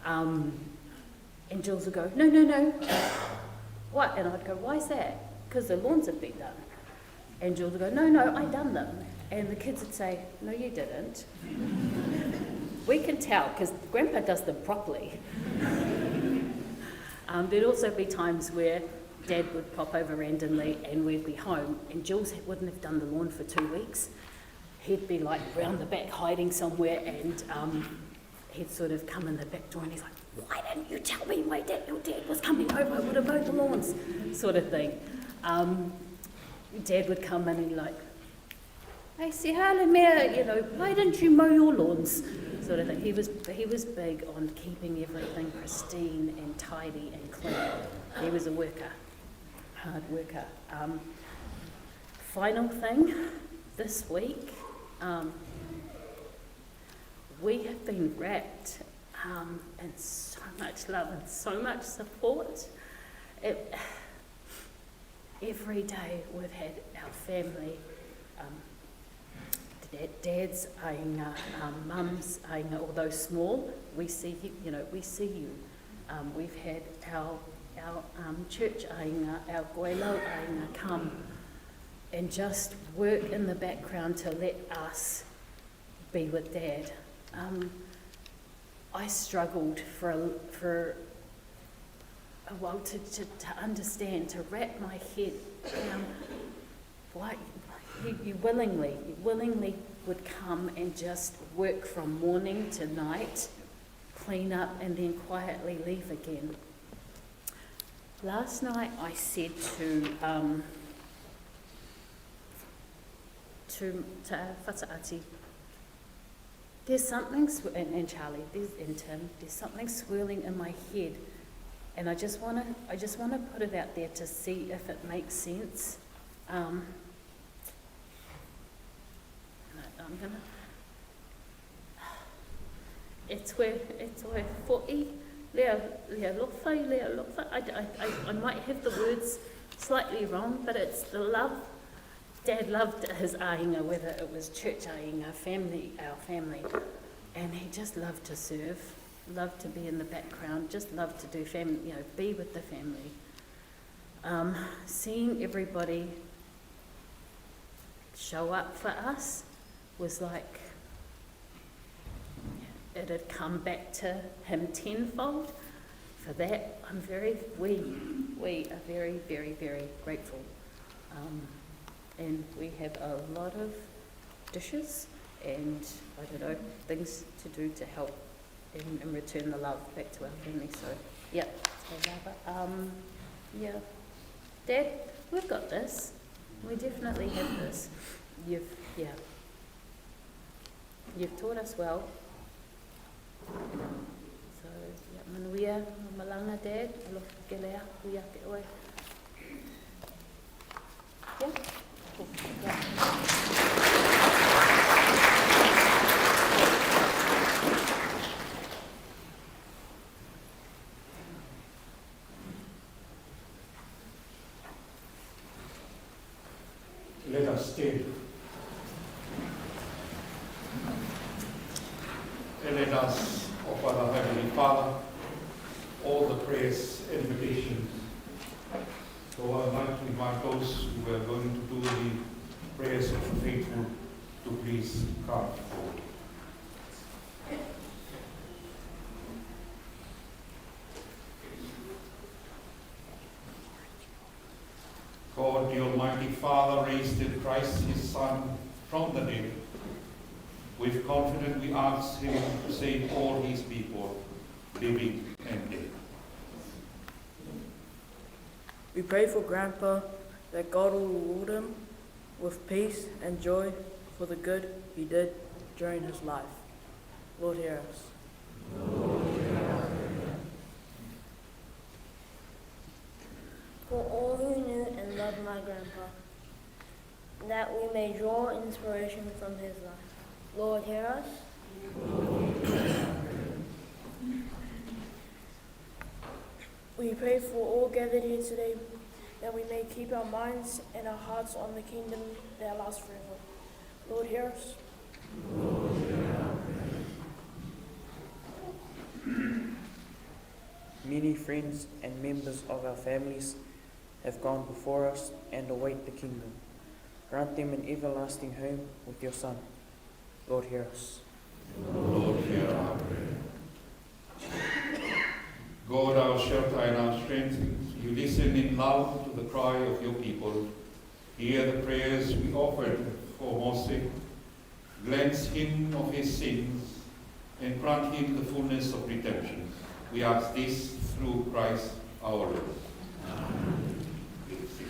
G: And Jules would go, no, no, no. What? And I'd go, why is that? Because the lawns have been done. And Jules would go, no, no, I done them. And the kids would say, no, you didn't. We can tell, because Grandpa does them properly. There'd also be times where Dad would pop over randomly and we'd be home, and Jules wouldn't have done the lawn for 2 weeks. He'd be like round the back hiding somewhere, and he'd sort of come in the back door and he's like, why didn't you tell me my dad, your dad was coming over, I would have mowed the lawns, sort of thing. Dad would come in and like, hey, Sihale mea, you know, why didn't you mow your lawns? Sort of thing. He was, he was big on keeping everything pristine and tidy and clean. He was a worker, hard worker. Final thing, this week, we have been wrapped in so much love and so much support. It, every day we've had our family, dad's ainga, mum's ainga, although small, we see you know, we see you. We've had our, our church ainga, our goilo ainga come and just work in the background to let us be with Dad. I struggled for a, for a while to, to, to understand, to wrap my head around why you, you willingly, you willingly would come and just work from morning to night, clean up and then quietly leave again. Last night I said to to, to Whataati, there's something, and, and Charlie, there's, and Tim, there's something swirling in my head, and I just want to, I just want to put it out there to see if it makes sense. Um, and I, I'm gonna. It's where it's where fo'i lea lea lofa lea lofa. I, I, I, I might have the words slightly wrong, but it's the love. Dad loved his ainga, whether it was church ainga, family, our family, and he just loved to serve, loved to be in the background, just loved to do family, you know, be with the family. Um, seeing everybody show up for us was like it had come back to him tenfold. For that, I'm very, we, we are very, very, very grateful. Um, and we have a lot of dishes and, I don't know, things to do to help and, and return the love back to our family. So, yeah, so yeah, Dad, we've got this. We definitely have this. You've, yeah, you've taught us well. So, yeah, manuia, malanga, Dad, alofa kelea, uia ke oe. Yeah? Cool. Yeah.
A: Let us stand. And let us offer the Heavenly Father all the prayers and petitions. So I'd like to invite those who are going to do the prayers of the faithful to please come forward. God, the Almighty Father, raised in Christ his Son from the dead. With confidence we ask him to save all his people, living and dead.
H: We pray for Grandpa that God will reward him with peace and joy for the good he did during his life. Lord, hear us.
I: For all who knew and loved my grandpa, that we may draw inspiration from his life. Lord, hear us.
C: We pray for all gathered here today that we may keep our minds and our hearts on the kingdom that lasts forever. Lord, hear us.
H: Many friends and members of our families have gone before us and await the kingdom. Grant them an everlasting home with your Son. Lord, hear us.
A: Lord, hear our prayer. God, our shelter and our strength, you listen in love to the cry of your people. Hear the prayers we offered for Moses. Cleanse him of his sins and grant him the fullness of redemption. We ask this through Christ our Lord. Amen. Please sit.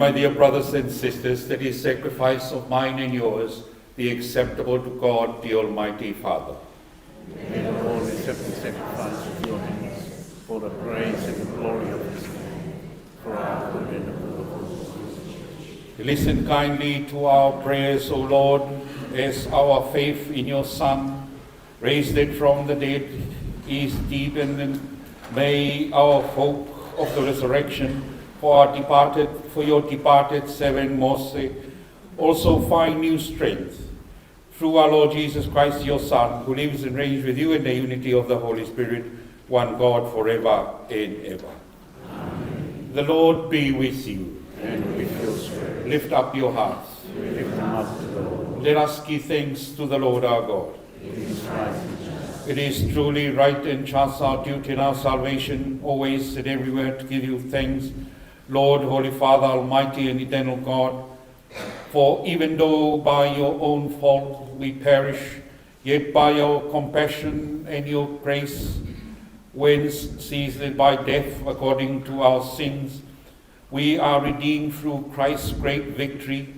A: my dear brothers and sisters, that this sacrifice of mine and yours be acceptable to God, the Almighty Father.
D: May the Lord accept the sacrifice of your hands for the praise and the glory of his name, for our good and the good of all his church.
A: Listen kindly to our prayers, O Lord, as our faith in your Son, raised it from the dead, is deepened, and may our hope of the resurrection for your departed servant Moses also find new strength. Through our Lord Jesus Christ, your Son, who lives and reigns with you in the unity of the Holy Spirit, one God, forever and ever. Amen. The Lord be with you.
D: And with your spirit.
A: Lift up your hearts.
D: We lift them up to the Lord.
A: Let us give thanks to the Lord our God.
D: It is right and just.
A: It is truly right and just, our duty and our salvation, always and everywhere to give you thanks, Lord, Holy Father, Almighty and eternal God. For even though by your own fault we perish, yet by your compassion and your grace, when seized by death according to our sins, we are redeemed through Christ's great victory,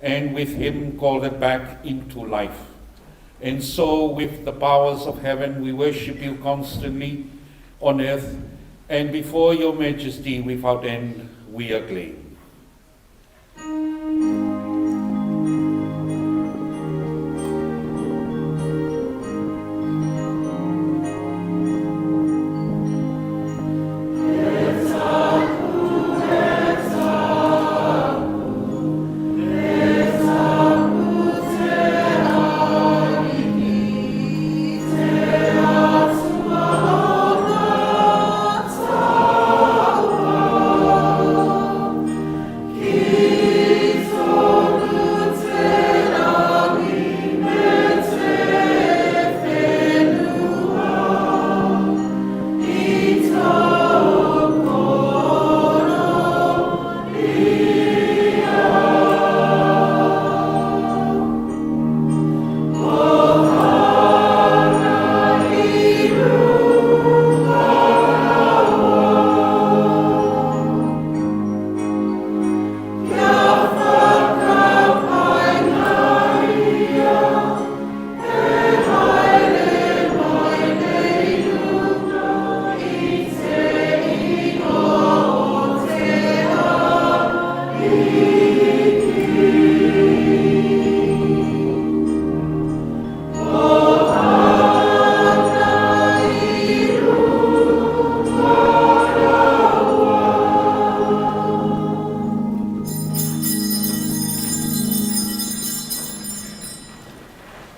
A: and with him called back into life. And so, with the powers of heaven, we worship you constantly on earth, and before your majesty without end we acclaim.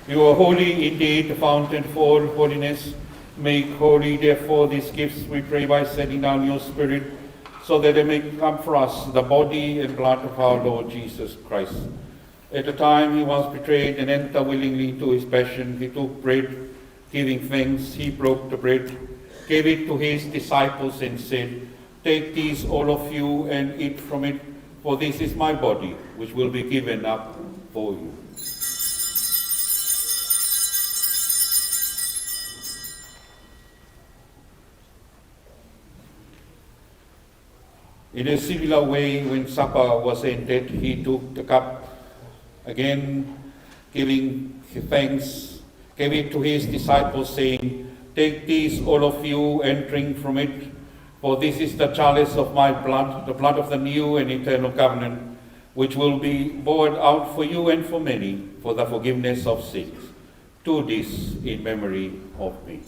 A: You are holy indeed, the fountain for all holiness. Make holy, therefore, these gifts, we pray, by sending down your Spirit, so that they may become for us the body and blood of our Lord Jesus Christ. At the time he was betrayed and entered willingly into his passion, he took bread, giving thanks, he broke the bread, gave it to his disciples and said, "Take this, all of you, and eat from it, for this is my body, which will be given up for you." In a similar way, when supper was ended, he took the cup, again giving thanks, gave it to his disciples, saying, "Take this, all of you, and drink from it, for this is the chalice of my blood, the blood of the new and eternal covenant, which will be poured out for you and for many for the forgiveness of sins. Do this in memory of me."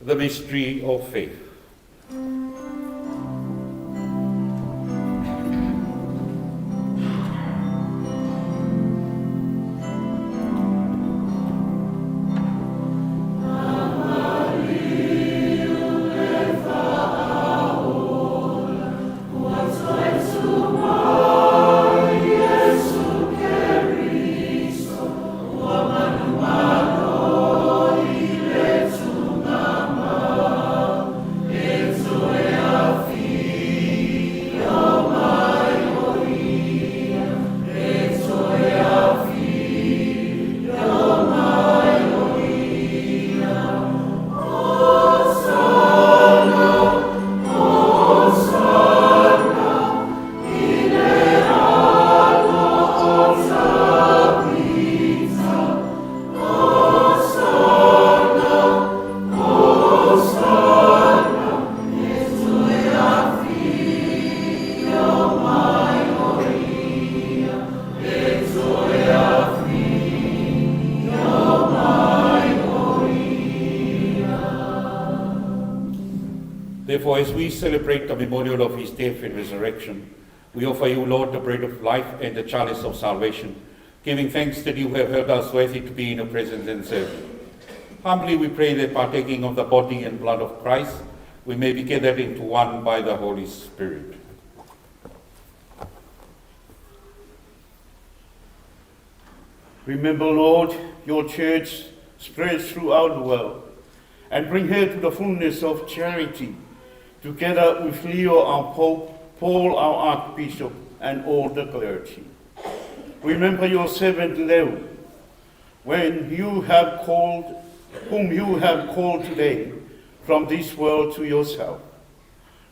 A: The mystery of faith. Therefore, as we celebrate the memorial of his death and resurrection, we offer you, Lord, the bread of life and the chalice of salvation, giving thanks that you have held us worthy to be in your presence and serve you. Humbly we pray that partaking of the body and blood of Christ, we may be gathered into one by the Holy Spirit.
D: Remember, Lord, your church spread throughout the world, and bring her to the fullness of charity, together with Leo our Pope, Paul our Archbishop, and all the clergy. Remember your servant Leo, when you have called, whom you have called today from this world to yourself.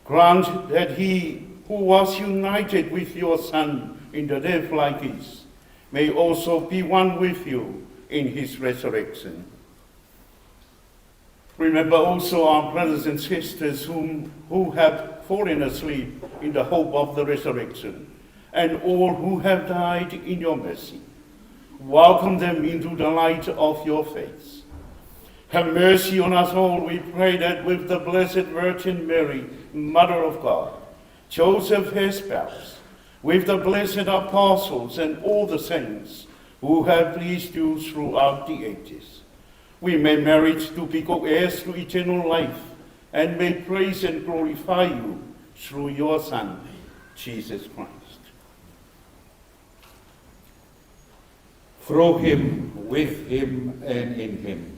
D: Grant that he who was united with your Son in the death like his may also be one with you in his resurrection. Remember also our brothers and sisters whom, who have fallen asleep in the hope of the resurrection, and all who have died in your mercy. Welcome them into the light of your face. Have mercy on us all, we pray that with the Blessed Virgin Mary, Mother of God, Joseph her spouse, with the blessed apostles and all the saints who have pleased you throughout the ages, we may merit to be co-heirs to eternal life and may praise and glorify you through your Son, Jesus Christ.
A: Through him, with him, and in him,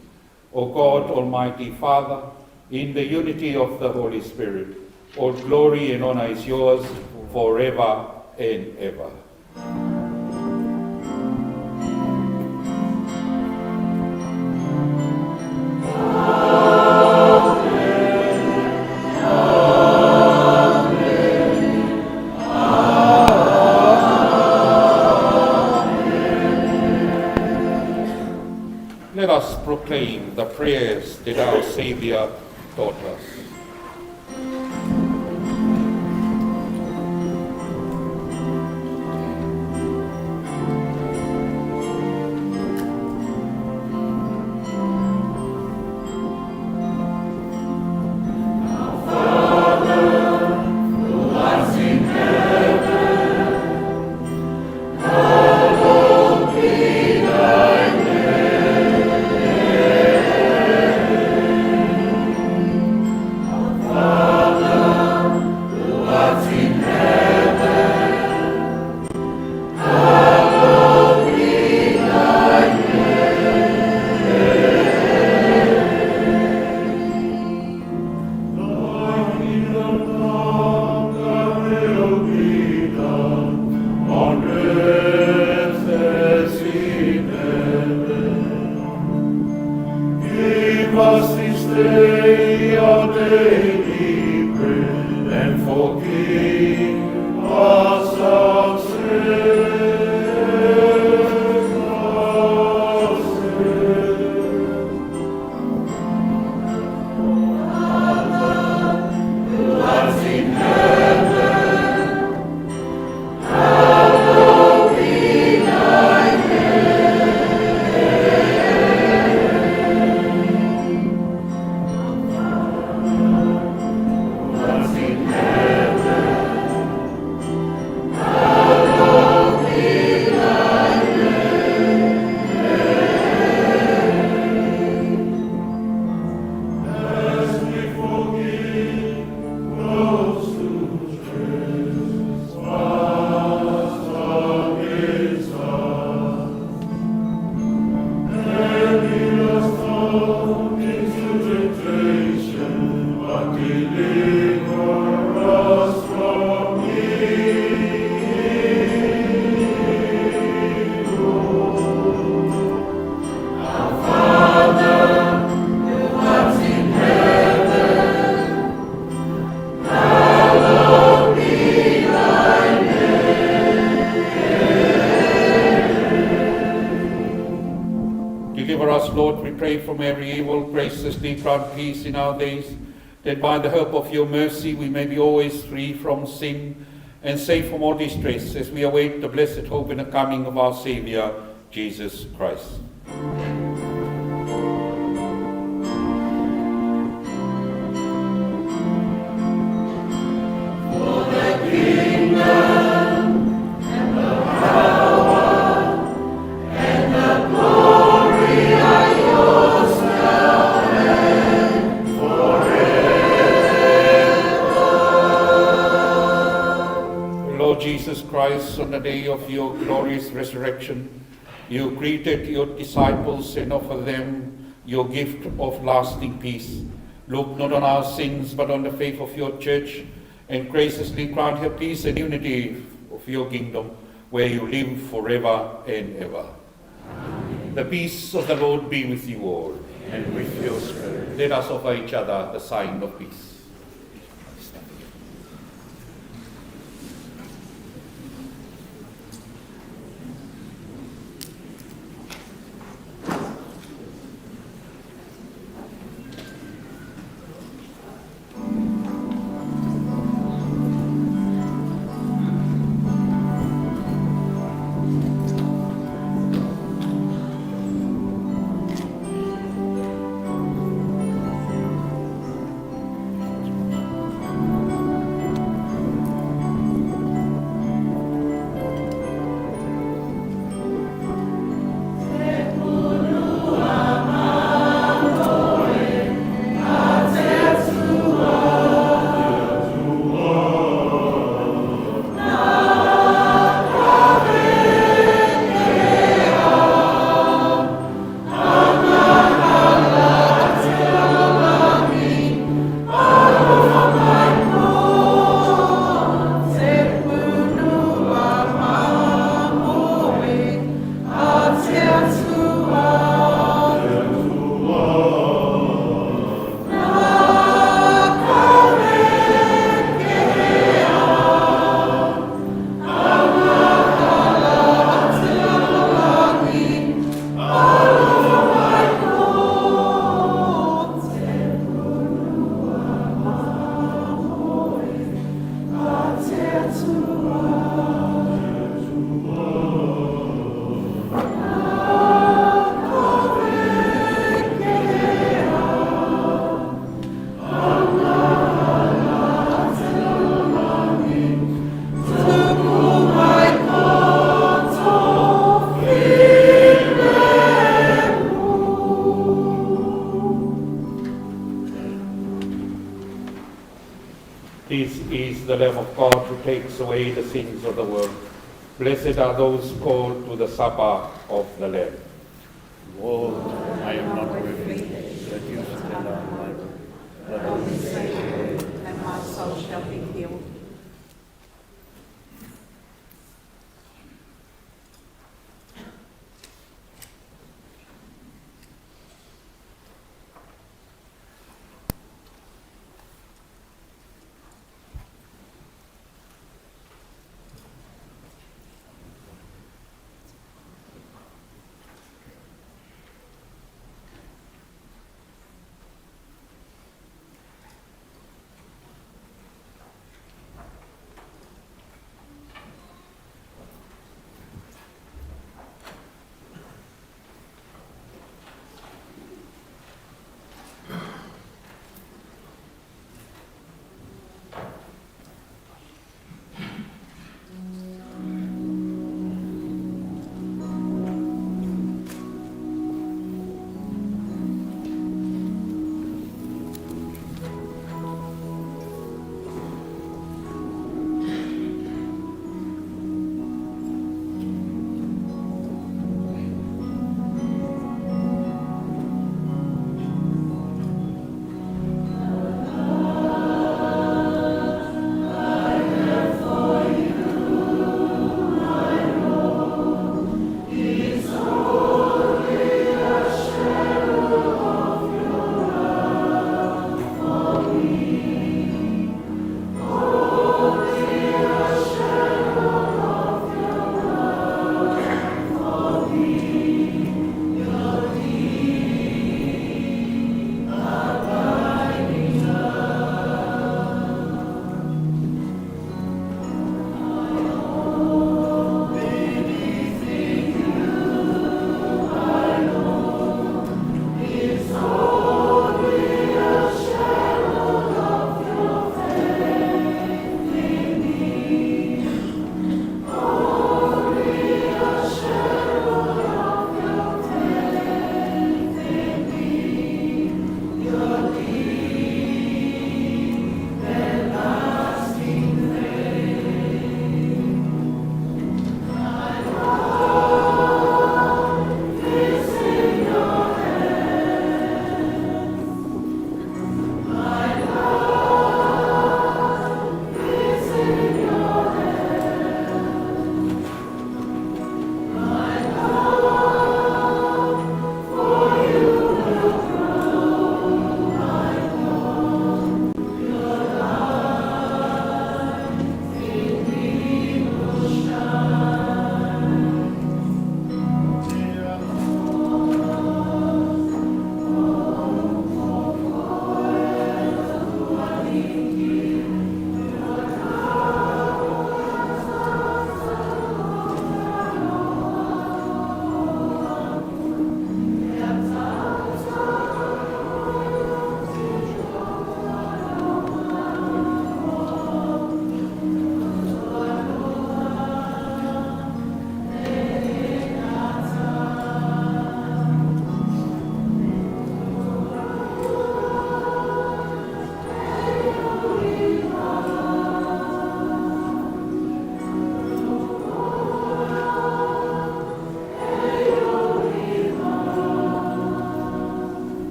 A: O God, Almighty Father, in the unity of the Holy Spirit, all glory and honor is yours forever and ever. Let us proclaim the prayers that our Savior taught us. From every evil, graciously grant peace in our days, that by the help of your mercy we may be always free from sin and safe from all distress, as we await the blessed hope and the coming of our Savior, Jesus Christ. day of your glorious resurrection, you greeted your disciples and offered them your gift of lasting peace. Look not on our sins, but on the faith of your church, and graciously grant her peace and unity of your kingdom, where you live forever and ever. Amen. The peace of the Lord be with you all.
D: And with your spirit.
A: Let us offer each other the sign of peace. This is the Lamb of God who takes away the sins of the world. Blessed are those called to the supper of the Lamb.
D: Lord, I am not worthy that you should enter under my roof, but
E: Only say the word, and my soul shall be healed.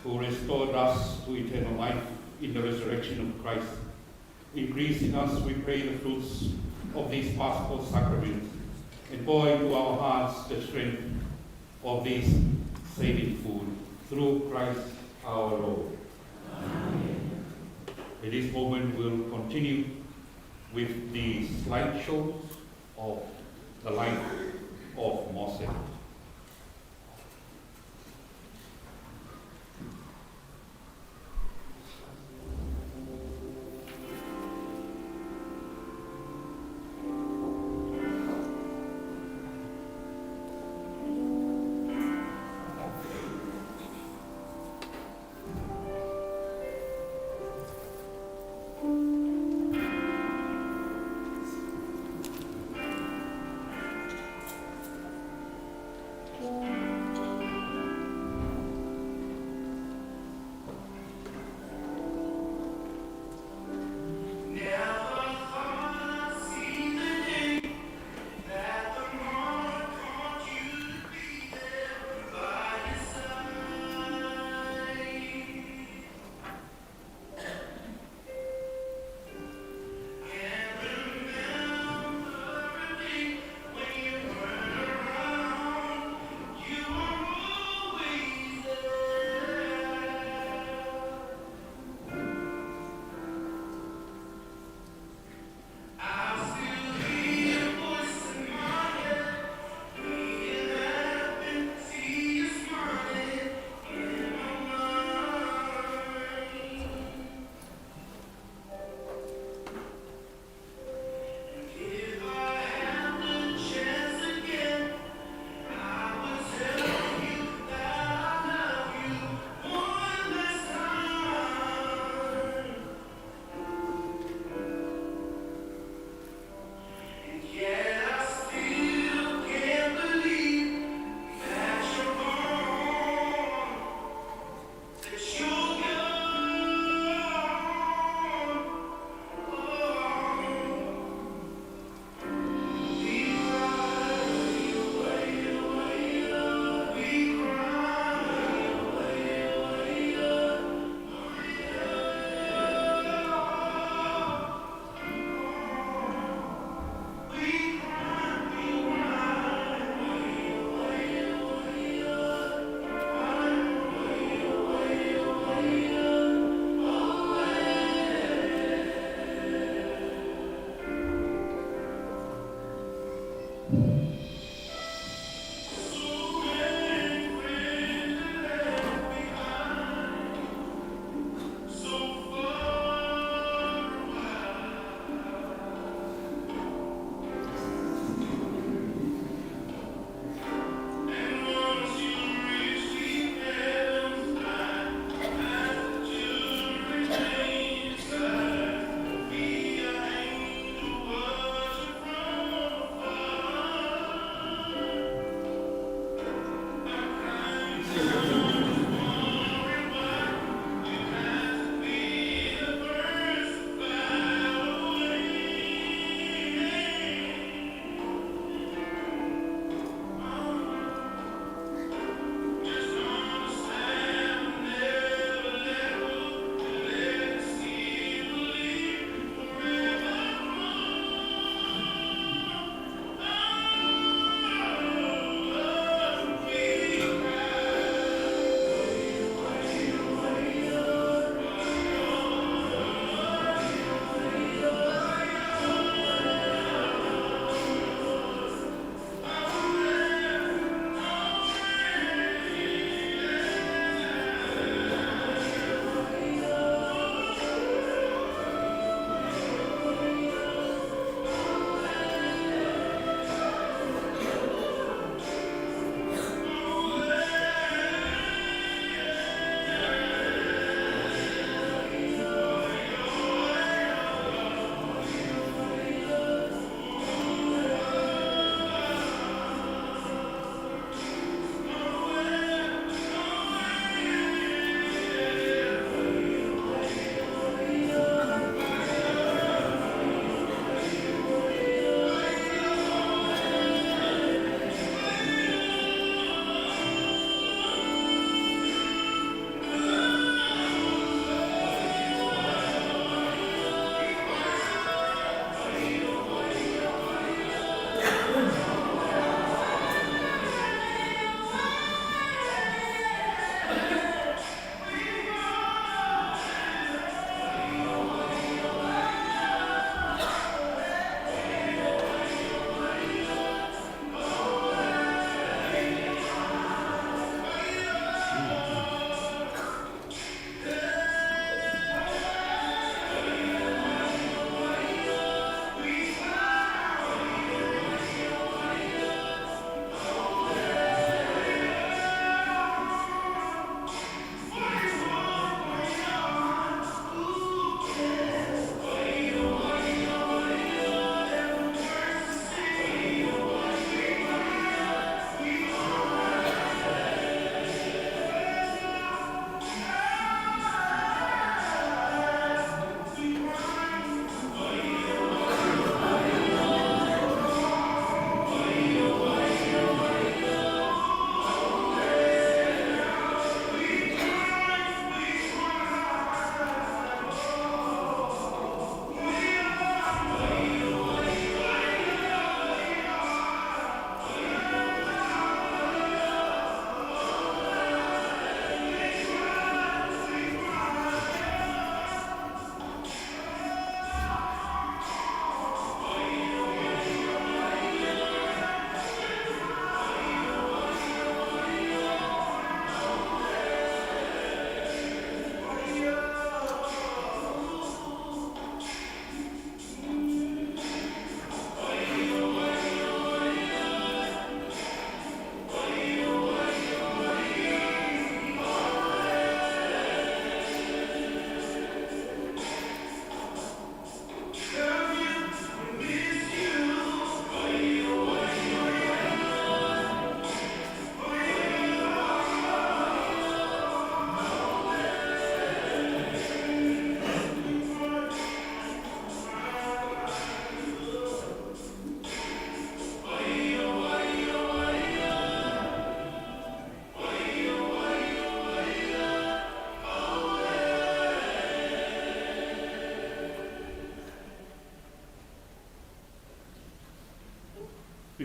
A: who restored us to eternal life in the resurrection of Christ, increase in us, we pray, the fruits of these paschal sacraments, and pour into our hearts the strength of this saving food, through Christ our Lord. Amen. At this moment, we'll continue with the slideshows of the life of Moses.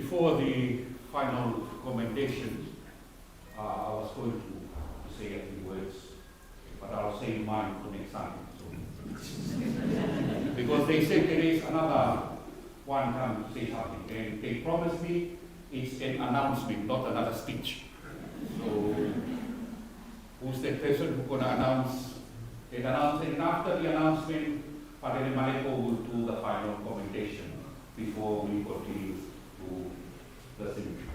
A: Before the final commendations, I was going to say a few words, but I'll say mine for next time. So. Because they said there is another one come to say something, and they promised me it's an announcement, not another speech. So, who's that person who's going to announce? They announce it, and after the announcement, Padre Maleko will do the final commendation before we continue to the cemetery.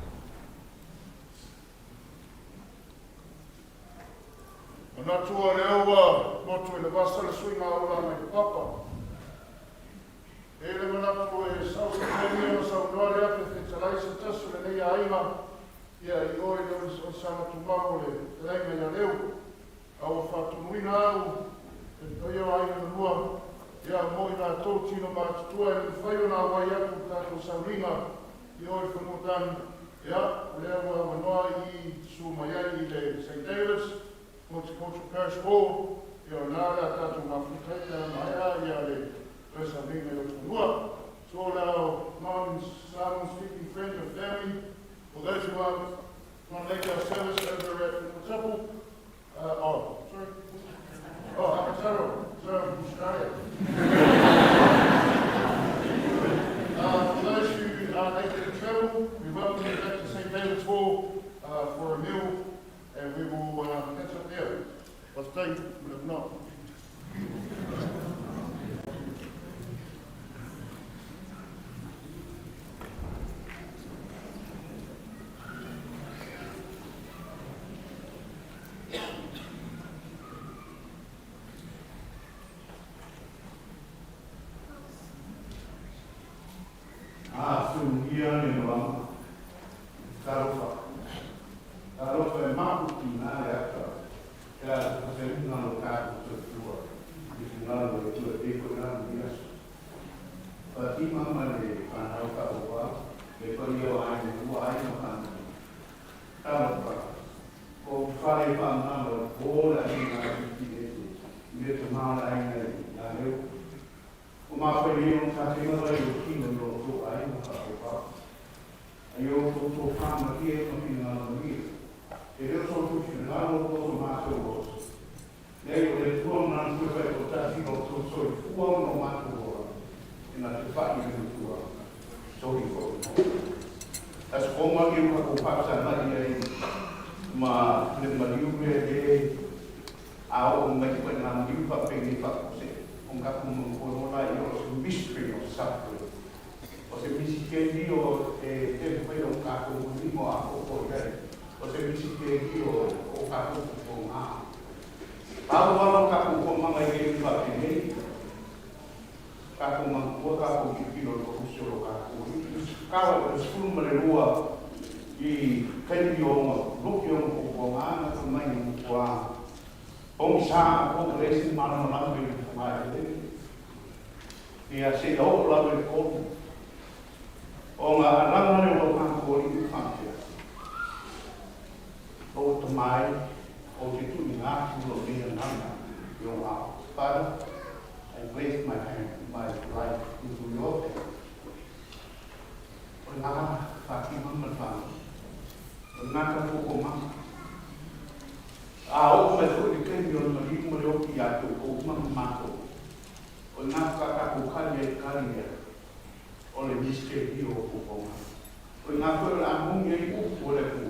J: Manatu o lea ua motu i le vasa le suiga ola mai le papa. E le manatu e sau se taimi ona saunoa lea pe fetalai se tasi o lenei aiga ia i o i le o sana tumau o le fetalaiga ia Leu. A ua faatonuina au e le paia o aiga na lua ia mo i latou tino matutua e le mafai ona auai atu i le tatou sauniga i o i le fanua tani. Ia, o lea ua avanoa i susu mai ai i le St. David's Multicultural Parish Hall, ia o lena le a tatou mafuta ai pe a maea ia le toe sauniga i Otafanua. To all our non-Samoan speaking friends and family, for those who are going to make our service over at Whakatapu, oh, sorry, oh, Aotearoa, sorry, I'm from Australia. For those who aren't able to travel, we welcome you back to St. David's Hall for a meal, and we will catch up there. I'll stay, but if not.
D: A sugia le malama. Talofa. Talofa e maputi nā le ata. Kia te whaseunga lo tātou soifua. I te ngalo e tua te koe nā ni aso. Whatima ma le whanau ka oa, le paia o ai ua ai ma whanau. Talofa. Ko whare whanau o la i ngā ki e te. I le te maala ai nei nā leo. O māwhai leo tā te mara i o kino i o tō ai ma ka oa. Ai o tō tō whāma ki e ma whina ngā ia. E reo tō tō whina ngā o tō mātou o. Nei o le tua mana tue whai o tasi o tō toi fua o mātou ora. E nā te whai i le tua. Sorry for the As ko mai o ka ko pāpsa na ia i ma le mariu me le a o mai ko ngā mariu pa penge pa se o ngā ku mo ko la i o se mystery of suffering. O se misiteri o te te whai o ka ko mo a ko ko i O se misiteri o o ka ko ko ngā. Pau walo ka ko ko manga i e pa penge. Ka ko mangua ka ko ki kilo ko usoro ka ko. Ka wa o skulu ma le rua i kaimi o ngā luki o ngā ko ngā ngā ko mai ngā ko a. O sa ko le si mana mana me ngā e le. Ia se o la le ko. O ngā alanga le o ngā ko i whātea. O te mai, o te tu i ngā tū o mea nana i o ngā. Father, I place my hand, my life into your hand. O ngā whāki mama whānau. O ngā ka poko mama. A o mai fo i kaimi o le mariu mo le oki a te o mama mātou. O ngā whakako kari e kari e o le misteri o puponga. O ngā koe o le amungi e upu o le pu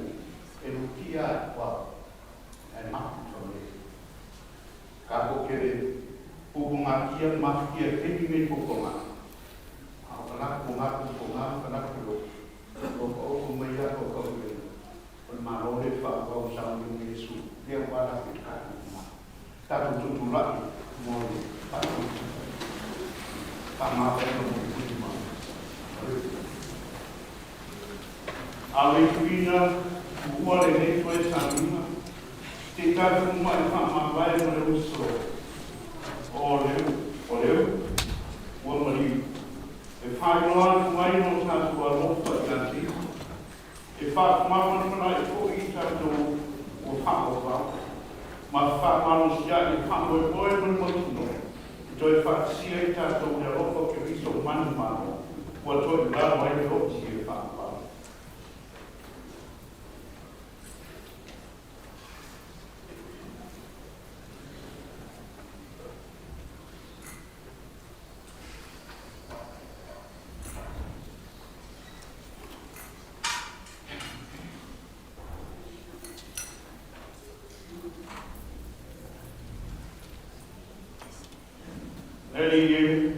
D: e rukia e kwa e mapu tau le. Ka ko kere puponga kia mafikia kemi me puponga. A o ka ko ngā puponga ka lako lo. O ka o mai a ko ka ue. O le malo le wha o sa o ni Yesu. Lea wala ke ka ma. Tātou tutulai mo le wha. Wha mā wha mo le ma. A le tuina ua le nei toe sauniga, te tātou mai wha mā wae mo le uso. O leu, o leu, ua mariu. E whai noa atu ai no tātou alofa i a te. E wha mawhanawhana e ko i tātou o wha Ma wha mano sia i wha moe moe mo le motuno. I toi wha sia i tātou le alofa ke riso manu mano. Ua toi lalo ai le oti e wha wha. Le Alii e.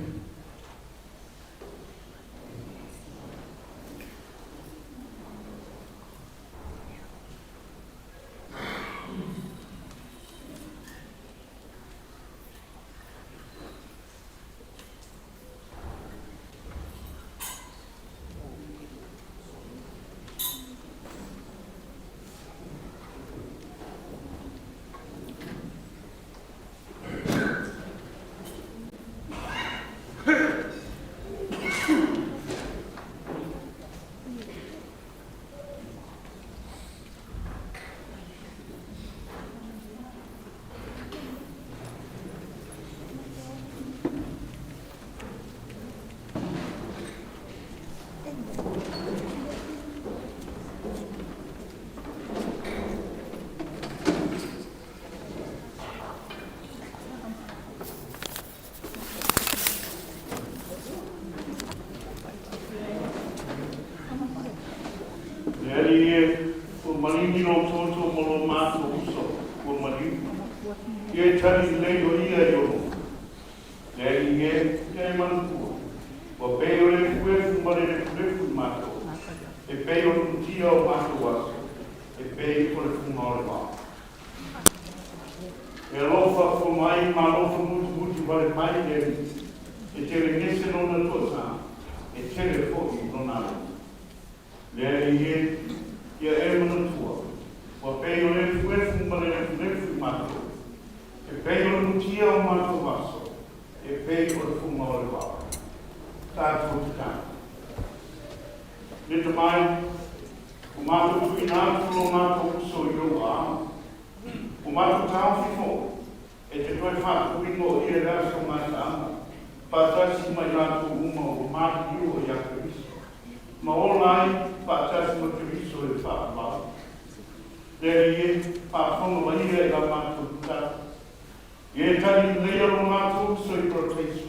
D: Le Alii e, ua maligi lou toto ma lo matou uso, ua maliu. Ia e tali lelei o ia i ou luma. Le Alii e, ia e manatua, ua pei o le efuefu ma le lefulefu i matou, e pei o le mutia o matou aso, e pei o le fuga o le vao. E alofa fua mai ma alofa mutimuti wale mai le Alii, e tele gese lona toatā, e tele foʻi lona alofa. Le Alii e, ia e manatua, ua pei o le efuefu ma le lefulefu i matou, e pei o le mutia o matou aso, e pei o le fuga o le vao. Tatou tatalo. Le Tama e, ua matou tuuina atu lo matou uso i ou aao, ua matou taofi foʻi e te toe faatuina o ia i le aso gataaga, faatasi ma i latou uma ua maliliu ia Keriso, ma ola ai faatasi ma Keriso i le faavavau. Le Alii e, faafofoga mai ia i la matou tatalo. Ia e tali lelei lo matou uso i Parataiso.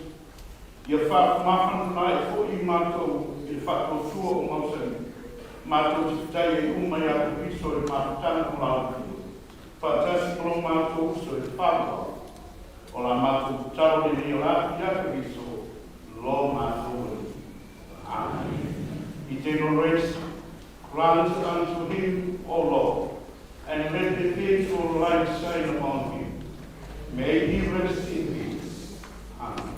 D: Ia faamafanafana'i foʻi matou i le faatuatua o mausali. Matou te fetai ai uma iā Keriso i le mafutaga o la outou. Faatasi ma lo matou uso i le faavavau. O la matou tatalo lenei o la atu iā Keriso lo matou Alii. Amen. Eternal rest, grant unto him, O Lord, and let perpetual light shine upon him. May he rest in peace. Amen.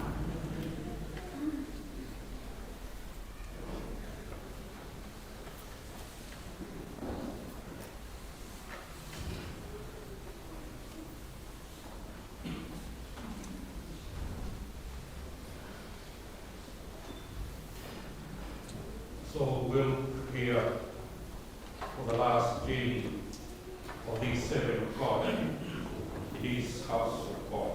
A: So we'll prepare for the last journey of these servant of God in his house of God.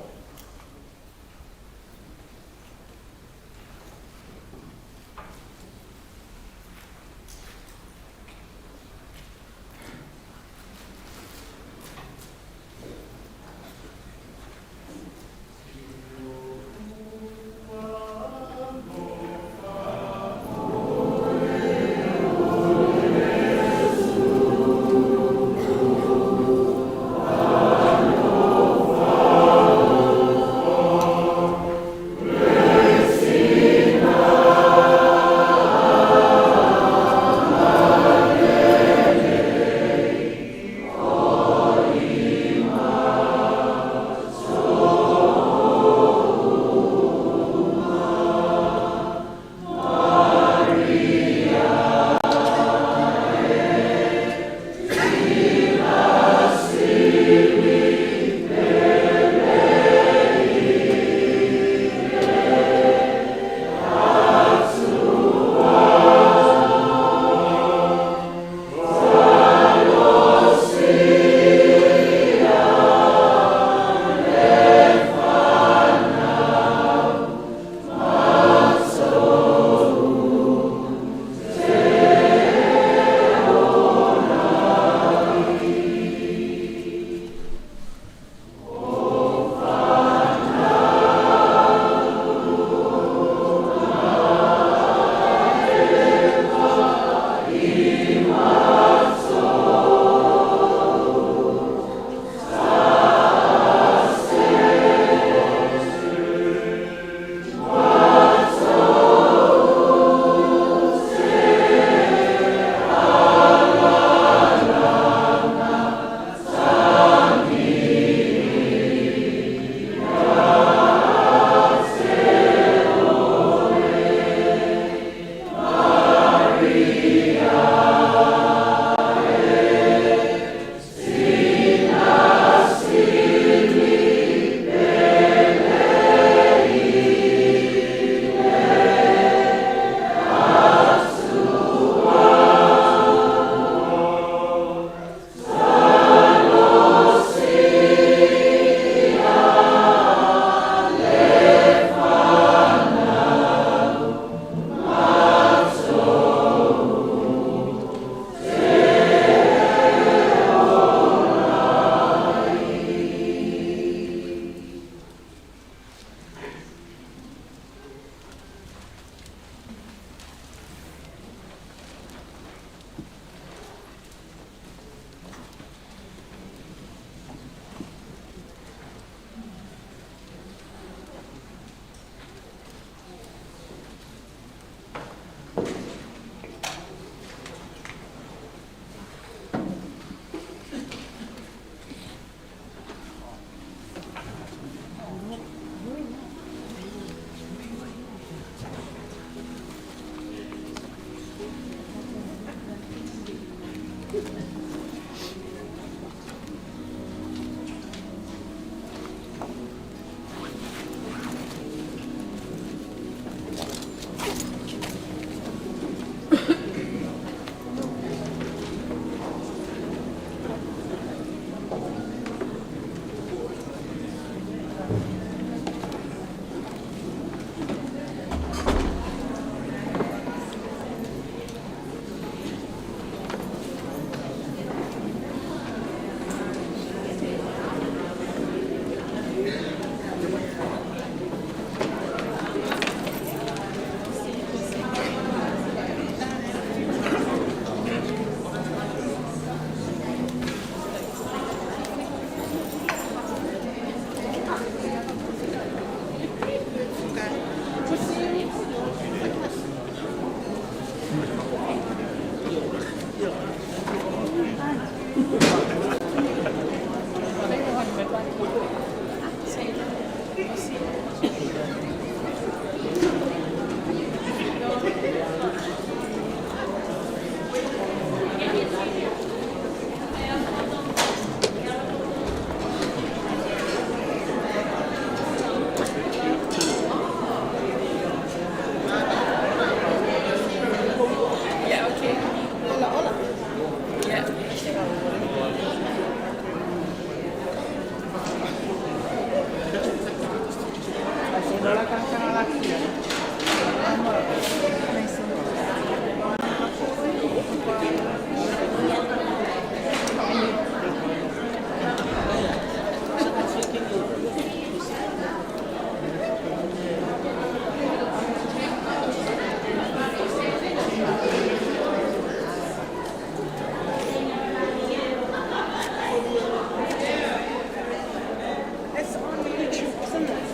E: It's on YouTube, isn't it?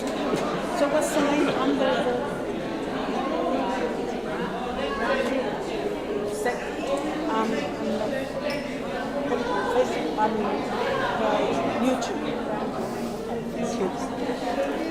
E: So what's the name under the... Sec, on the Facebook, on YouTube. Thank you.